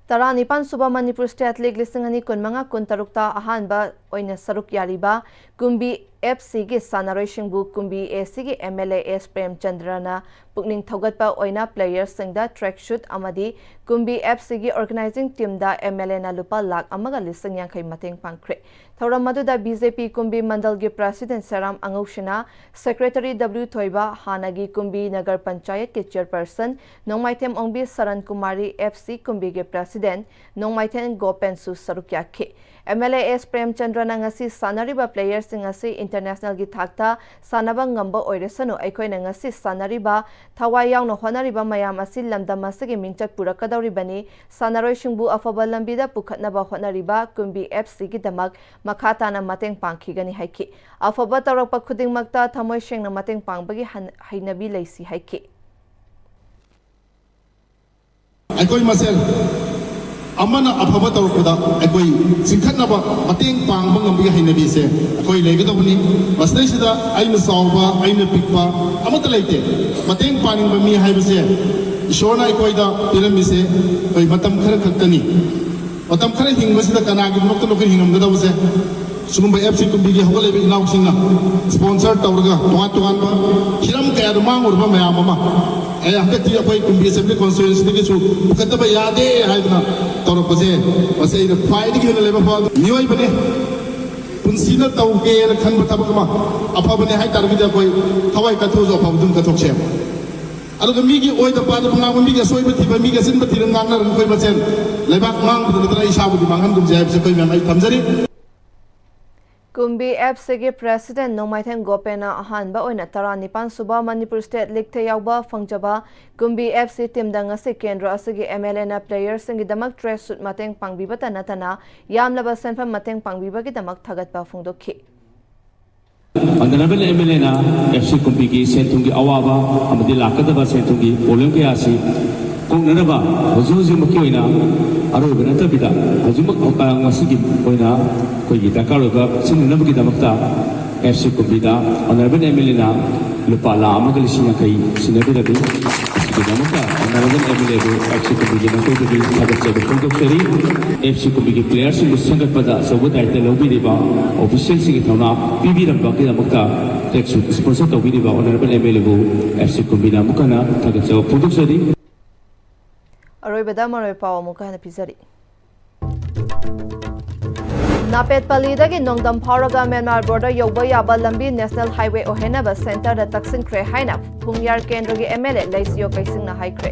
ꯇꯔꯥꯅꯤꯄꯥꯟ ꯁꯨꯕ ꯃꯅꯤꯄꯨꯔ ꯁ꯭ꯇꯦꯠ ꯂꯤꯒ ꯂꯤꯁꯤꯡ ꯑꯅꯤ ꯀꯨꯟꯃꯉꯥ ꯀꯨꯟꯇꯔꯨꯛꯇ ꯑꯍꯥꯟꯕ ꯑꯣꯏꯅ ꯁꯔꯨꯛ ꯌꯥꯔꯤꯕ ꯀꯨꯝꯕꯤ ꯑꯦꯐ ꯁꯤꯒꯤ ꯁꯥꯟꯅꯔꯣꯏꯁꯤꯡꯕꯨ ꯀꯨꯝꯕꯤ ꯑꯦ ꯁꯤꯒꯤ ꯑꯦꯝ ꯑꯦꯜ ꯑꯦ ꯑꯦꯁ ꯄ꯭ꯔꯦꯝꯆꯟꯗ꯭ꯔꯅ ꯄꯨꯛꯅꯤꯡ ꯊꯧꯒꯠꯄ ꯑꯣꯏꯅ ꯄ꯭ꯂꯦꯌꯔꯁꯤꯡꯗ ꯇ꯭ꯔꯦꯛ ꯁꯨꯠ ꯑꯃꯗꯤ ꯀꯨꯝꯕꯤ ꯑꯦꯐ ꯁꯤꯒꯤ ꯑꯣꯔꯒꯅꯥꯏꯖꯤꯡ ꯇꯤꯝꯗ ꯑꯦꯝ ꯑꯦꯜ ꯑꯦꯅ ꯂꯨꯄꯥ ꯂꯥꯈ ꯑꯃꯒ ꯂꯤꯁꯤꯡ ꯌꯥꯡꯈꯩ ꯃꯇꯦꯡ ꯄꯥꯡꯈ꯭ꯔꯦ꯫ ꯊꯧꯔꯝ ꯑꯗꯨꯗ ꯕꯤ ꯖꯦ ꯄꯤ ꯀꯨꯝꯕꯤ ꯃꯟꯗꯜꯒꯤ president Seram Angousana, secretary W ꯊꯣꯏꯕ, ꯍꯥꯟꯅꯒꯤ ꯀꯨꯝꯕꯤ ꯅꯒꯔ ꯄꯟꯆꯥꯌꯠꯀꯤ ꯆꯦꯌꯔꯄꯔꯁꯟ ꯅꯣꯡꯃꯥꯏꯊꯦꯝ ꯑꯣꯡꯕꯤ ꯁꯔꯟ ꯀꯨꯃꯥꯔꯤ, ꯑꯦꯐ ꯁꯤ ꯀꯨꯝꯕꯤꯒꯤ ꯄ꯭ꯔꯦꯁꯤꯗꯦꯟꯠ ꯅꯣꯡꯃꯥꯏꯊꯦꯝ ꯒꯣꯄꯦꯟꯁꯨ ꯁꯔꯨꯛ ꯌꯥꯈꯤ꯫ ꯑꯦꯝ ꯑꯦꯜ ꯑꯦ ꯑꯦꯁ ꯄ꯭ꯔꯦꯝꯆꯟꯗ꯭ꯔꯅ ꯉꯁꯤ ꯁꯥꯟꯅꯔꯤꯕ ꯄ꯭ꯂꯦꯌꯔꯁꯤꯡ ꯑꯁꯤ ꯏꯟꯇꯔꯅꯦꯁꯅꯦꯜꯒꯤ ꯊꯥꯛꯇ ꯁꯥꯟꯅꯕ ꯉꯝꯕ ꯑꯣꯏꯔꯁꯅꯨ, ꯑꯩꯈꯣꯏꯅ ꯉꯁꯤ ꯁꯥꯟꯅꯔꯤꯕ, ꯊꯋꯥꯏ ꯌꯥꯎꯅ ꯍꯣꯠꯅꯔꯤꯕ ꯃꯌꯥꯝ ꯑꯁꯤ ꯂꯝꯗꯝ ꯑꯁꯤꯒꯤ ꯃꯤꯡꯆꯠ ꯄꯨꯔꯛꯀꯗꯧꯔꯤꯕꯅꯤ꯫ ꯁꯥꯟꯅꯔꯣꯏꯁꯤꯡꯕꯨ ꯑꯐꯕ ꯂꯝꯕꯤꯗ ꯄꯨꯈꯠꯅꯕ ꯍꯣꯠꯅꯔꯤꯕ ꯀꯨꯝꯕꯤ ꯑꯦꯐ ꯁꯤꯒꯤꯗꯃꯛ ꯃꯈꯥ ꯇꯥꯅ ꯃꯇꯦꯡ ꯄꯥꯡꯈꯤꯒꯅꯤ ꯍꯥꯏꯈꯤ꯫ ꯑꯐꯕ ꯇꯧꯔꯛꯄ ꯈꯨꯗꯤꯡꯃꯛꯇ ꯊꯃꯣꯏ ꯁꯦꯡꯅ ꯃꯇꯦꯡ ꯄꯥꯡꯕꯒꯤ ꯍꯟ-, ꯍꯩꯅꯕꯤ ꯂꯩꯁꯤ ꯍꯥꯏꯈꯤ꯫ ꯑꯩꯈꯣꯏ ꯃꯁꯦꯜ ꯑꯃꯅ ꯑꯐꯕ ꯇꯧꯔꯛꯄꯗ ꯑꯩꯈꯣꯏ ꯆꯤꯡꯈꯠꯅꯕ, ꯃꯇꯦꯡ ꯄꯥꯡꯕ ꯉꯝꯕꯒꯤ ꯍꯩꯅꯕꯤꯁꯦ ꯑꯩꯈꯣꯏ ꯂꯩꯒꯗꯧꯕꯅꯤ꯫ ꯃꯁꯤꯗꯩꯁꯤꯗ ꯑꯩꯅ ꯆꯥꯎꯕ, ꯑꯩꯅ ꯄꯤꯛꯄ ꯑꯃꯠꯇ ꯂꯩꯇꯦ꯫ ꯃꯇꯦꯡ ꯄꯥꯡꯅꯤꯡꯕ ꯃꯤ ꯍꯥꯏꯕꯁꯦ ꯏꯁꯣꯔꯅ ꯑꯩꯈꯣꯏꯗ ꯄꯤꯔꯝꯃꯤꯁꯦ ꯑꯩꯈꯣꯏ ꯃꯇꯝ ꯈꯔ ꯈꯛꯇꯅꯤ꯫ ꯃꯇꯝ ꯈꯔ ꯍꯤꯡꯕꯁꯤꯗ ꯀꯅꯥꯒꯤꯗꯃꯛꯇꯅꯣ ꯑꯩꯈꯣꯏ ꯍꯤꯡꯉꯝꯒꯗꯕꯁꯦ? ꯁꯤꯒꯨꯝꯕ ꯑꯦꯐ ꯁꯤ ꯀꯨꯝꯕꯤꯒꯤ ꯍꯧꯒꯠꯂꯛꯏꯕ ꯏꯅꯥꯎꯁꯤꯡꯅ ꯁ꯭ꯄꯣꯟꯁꯔ ꯇꯧꯔꯒ ꯇꯣꯉꯥꯟ ꯇꯣꯉꯥꯟꯕ ꯍꯤꯔꯝ ꯀꯌꯥꯗ ꯃꯥꯡꯉꯨꯔꯕ ꯃꯌꯥꯝ ꯑꯃ, ꯑꯦ, ꯍꯟꯗꯛꯇꯤ ꯑꯩꯈꯣꯏ ꯀꯨꯝꯕꯤ ꯑꯦꯁꯦꯝꯕ꯭ꯂꯤ ꯀꯣꯟꯁꯇꯤꯇ꯭ꯋꯦꯟꯁꯤꯗꯒꯤꯁꯨ ꯄꯨꯈꯠꯇꯕ ꯌꯥꯗꯦ ꯍꯥꯏꯗꯅ ꯇꯧꯔꯛꯄꯁꯦ, ꯃꯁꯤ ꯑꯩꯅ ꯈ꯭ꯋꯥꯏꯗꯒꯤ ꯍꯦꯟꯅ ꯂꯥꯏꯕꯛ ꯐꯕ ꯃꯤꯑꯣꯏꯕꯅꯤ꯫ ꯄꯨꯟꯁꯤꯗ ꯇꯧꯒꯦꯅ ꯈꯟꯕ ꯊꯕꯛ ꯑꯃ ꯑꯐꯕꯅꯦ ꯍꯥꯏ ꯇꯥꯔꯒꯗꯤ ꯑꯩꯈꯣꯏ ꯊꯋꯥꯏ ꯀꯠꯊꯣꯛꯑꯁꯨ ꯑꯐꯕꯗꯨꯝ ꯀꯠꯊꯣꯛꯁꯦꯕ꯫ ꯑꯗꯨꯒ ꯃꯤꯒꯤ ꯑꯣꯏꯗ ꯄꯥꯗꯕ ꯉꯥꯡꯕ, ꯃꯤꯒꯤ ꯑꯁꯣꯏꯕ ꯊꯤꯕ, ꯃꯤꯒꯤ ꯑꯆꯤꯟꯕ ꯊꯤꯕ ꯉꯥꯡꯅꯔꯒ ꯑꯩꯈꯣꯏ ꯃꯁꯦꯟ ꯂꯩꯕꯥꯛ ꯃꯥꯡꯕꯗ ꯅꯠꯇꯅ ꯑꯩ ꯏꯁꯥꯕꯨꯗꯤ ꯃꯥꯡꯍꯟꯒꯨꯝꯁꯦ ꯍꯥꯏꯕꯁꯦ ꯑꯩꯈꯣꯏ ꯃꯌꯥꯝ ꯑꯩ ꯊꯝꯖꯔꯤ꯫ ꯀꯨꯝꯕꯤ ꯑꯦꯐ ꯁꯤꯒꯤ ꯄ꯭ꯔꯦꯁꯤꯗꯦꯟ ꯅꯣꯡꯃꯥꯏꯊꯦꯝ ꯒꯣꯄꯦꯟꯅ ꯑꯍꯥꯟꯕ ꯑꯣꯏꯅ ꯇꯔꯥꯅꯤꯄꯥꯟ ꯁꯨꯕ ꯃꯅꯤꯄꯨꯔ ꯁ꯭ꯇꯦꯠ ꯂꯤꯒꯇ ꯌꯥꯎꯕ ꯐꯪꯖꯕ ꯀꯨꯝꯕꯤ ꯑꯦꯐ ꯁꯤ ꯇꯤꯝꯗ ꯉꯁꯤ ꯀꯦꯟꯗ꯭ꯔ ꯑꯁꯤꯒꯤ ꯑꯦꯝ ꯑꯦꯜ ꯑꯦꯅ ꯄ꯭ꯂꯦꯌꯔꯁꯤꯡꯒꯤꯗꯃꯛ ꯇ꯭ꯔꯦꯛ ꯁꯨꯠ ꯃꯇꯦꯡ ꯄꯥꯡꯕꯤꯕꯇ ꯅꯠꯇꯅ ꯌꯥꯝꯂꯕ ꯁꯦꯟꯐꯝ ꯃꯇꯦꯡ ꯄꯥꯡꯕꯤꯕꯒꯤꯗꯃꯛ ꯊꯥꯒꯠꯄ ꯐꯣꯡꯗꯣꯛꯈꯤ꯫ ꯑꯣꯅꯔꯦꯕꯜ ꯑꯦꯝ ꯑꯦꯜ ꯑꯦꯅ ꯑꯦꯐ ꯁꯤ ꯀꯨꯝꯕꯤꯒꯤ ꯁꯦꯟ ꯊꯨꯝꯒꯤ ꯑꯋꯥꯕ ꯑꯃꯗꯤ ꯂꯥꯛꯀꯗꯕ ꯁꯦꯟ ꯊꯨꯝꯒꯤ ꯄ꯭ꯔꯣꯕ꯭ꯂꯦꯝ ꯀꯌꯥ ꯑꯁꯤ ꯀꯣꯛꯅꯅꯕ ꯍꯧꯖꯤꯛ ꯍꯧꯖꯤꯛꯃꯛꯀꯤ ꯑꯣꯏꯅ ꯑꯔꯣꯏꯕ ꯅꯠꯇꯕꯤꯗ ꯍꯧꯖꯤꯛꯃꯛ, ꯑ, ꯉꯁꯤꯒꯤ ꯑꯣꯏꯅ ꯑꯩꯈꯣꯏꯒꯤ ꯗꯔꯀꯥꯔ ꯑꯣꯏꯕ ꯁꯤꯟꯅꯅꯕꯒꯤꯗꯃꯛꯇ F C ꯀꯨꯝꯕꯤꯗ honourable M L ꯑꯦꯅ ꯂꯨꯄꯥ ꯂꯥꯈ ꯑꯃꯒ ꯂꯤꯁꯤꯡ ꯌꯥꯡꯈꯩ ꯁꯤꯟꯅꯕꯤꯔꯝꯃꯤ꯫ ꯑꯁꯤꯒꯤꯗꯃꯛꯇ ꯑꯣꯅꯔꯦꯕꯜ ꯑꯦꯝ ꯑꯦꯜ ꯑꯦꯕꯨ ꯑꯦꯐ ꯁꯤ ꯀꯨꯝꯕꯤꯒꯤ ꯃꯥꯏꯀꯩꯗꯒꯤ ꯊꯥꯒꯠꯆꯕ ꯐꯣꯡꯗꯣꯛꯆꯔꯤ꯫ ꯑꯦꯐ ꯁꯤ ꯀꯨꯝꯕꯤꯒꯤ ꯄ꯭ꯂꯦꯌꯔꯁꯤꯡꯕꯨ ꯁꯦꯝꯒꯠꯄꯗ ꯑꯆꯧꯕ ꯗꯥꯌꯤꯠꯇ ꯂꯧꯕꯤꯔꯤꯕ, ꯑꯣꯐꯤꯁꯤꯌꯦꯜꯁꯤꯡꯒꯤ ꯊꯧꯅꯥ ꯄꯤꯕꯤꯔꯝꯕꯒꯤꯗꯃꯛꯇ ꯇ꯭ꯔꯦꯛ ꯁꯨꯠ ꯁ꯭ꯄꯣꯟꯁꯔ ꯇꯧꯕꯤꯔꯤꯕ ꯑꯣꯅꯔꯦꯕꯜ ꯑꯦꯝ ꯑꯦꯜ ꯑꯦꯕꯨ ꯑꯦꯐ ꯁꯤ ꯀꯨꯝꯕꯤꯅ ꯑꯃꯨꯛ ꯍꯟꯅ ꯊꯥꯒꯠꯆꯕ ꯐꯣꯡꯗꯣꯛꯆꯔꯤ꯫ ꯑꯔꯣꯏꯕꯗ ꯃꯔꯣꯏ ꯄꯥꯎ ꯑꯃꯨꯛꯀ ꯍꯟꯅ ꯄꯤꯖꯔꯤ꯫ ꯅꯥꯄꯦꯠꯄꯂꯤꯗꯒꯤ ꯅꯣꯡꯗꯝ ꯐꯥꯎꯔꯒ ꯃ꯭ꯌꯥꯟꯃꯥꯔ ꯕꯣꯔꯗꯔ ꯌꯧꯕ ꯌꯥꯕ ꯂꯝꯕꯤ ꯅꯦꯁꯅꯦꯜ ꯍꯥꯏꯋꯦ ꯑꯣꯏꯍꯟꯅꯕ ꯁꯦꯟꯇꯔꯗ ꯇꯛꯁꯤꯟꯈ꯭ꯔꯦ ꯍꯥꯏꯅ ꯐꯨꯝꯌꯥꯔ ꯀꯦꯟꯗ꯭ꯔꯒꯤ ꯑꯦꯝ ꯑꯦꯜ ꯑꯦ ꯂꯩꯁꯤꯌꯣ ꯀꯩꯁꯤꯡꯅ ꯍꯥꯏꯈ꯭ꯔꯦ꯫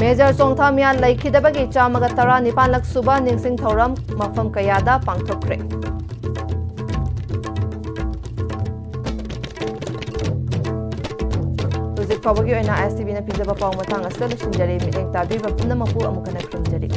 ꯃꯦꯖꯔ ꯆꯣꯡꯊꯥꯃꯤꯌꯥꯟ ꯂꯩꯈꯤꯗꯕꯒꯤ ꯆꯥꯝꯃꯒ ꯇꯔꯥꯅꯤꯄꯥꯟꯂꯛ ꯁꯨꯕ ꯅꯤꯡꯁꯤꯡ ꯊꯧꯔꯝ ꯃꯐꯝ ꯀꯌꯥꯗ ꯄꯥꯡꯊꯣꯛꯈ꯭ꯔꯦ꯫ ꯍꯧꯖꯤꯛ ꯐꯥꯎꯕꯒꯤ ꯑꯣꯏꯅ ꯑꯦꯁ ꯇꯤ ꯚꯤꯅ ꯄꯤꯖꯕ ꯄꯥꯎ ꯃꯇꯥꯡ ꯑꯁꯤꯗ ꯂꯣꯏꯁꯤꯟꯖꯔꯦ꯫ ꯃꯤꯠꯌꯦꯡ ꯇꯥꯕꯤꯕ ꯄꯨꯝꯅꯃꯛꯄꯨ ꯑꯃꯨꯛ ꯍꯟꯅ ꯈꯨꯔꯨꯝꯖꯔꯤ꯫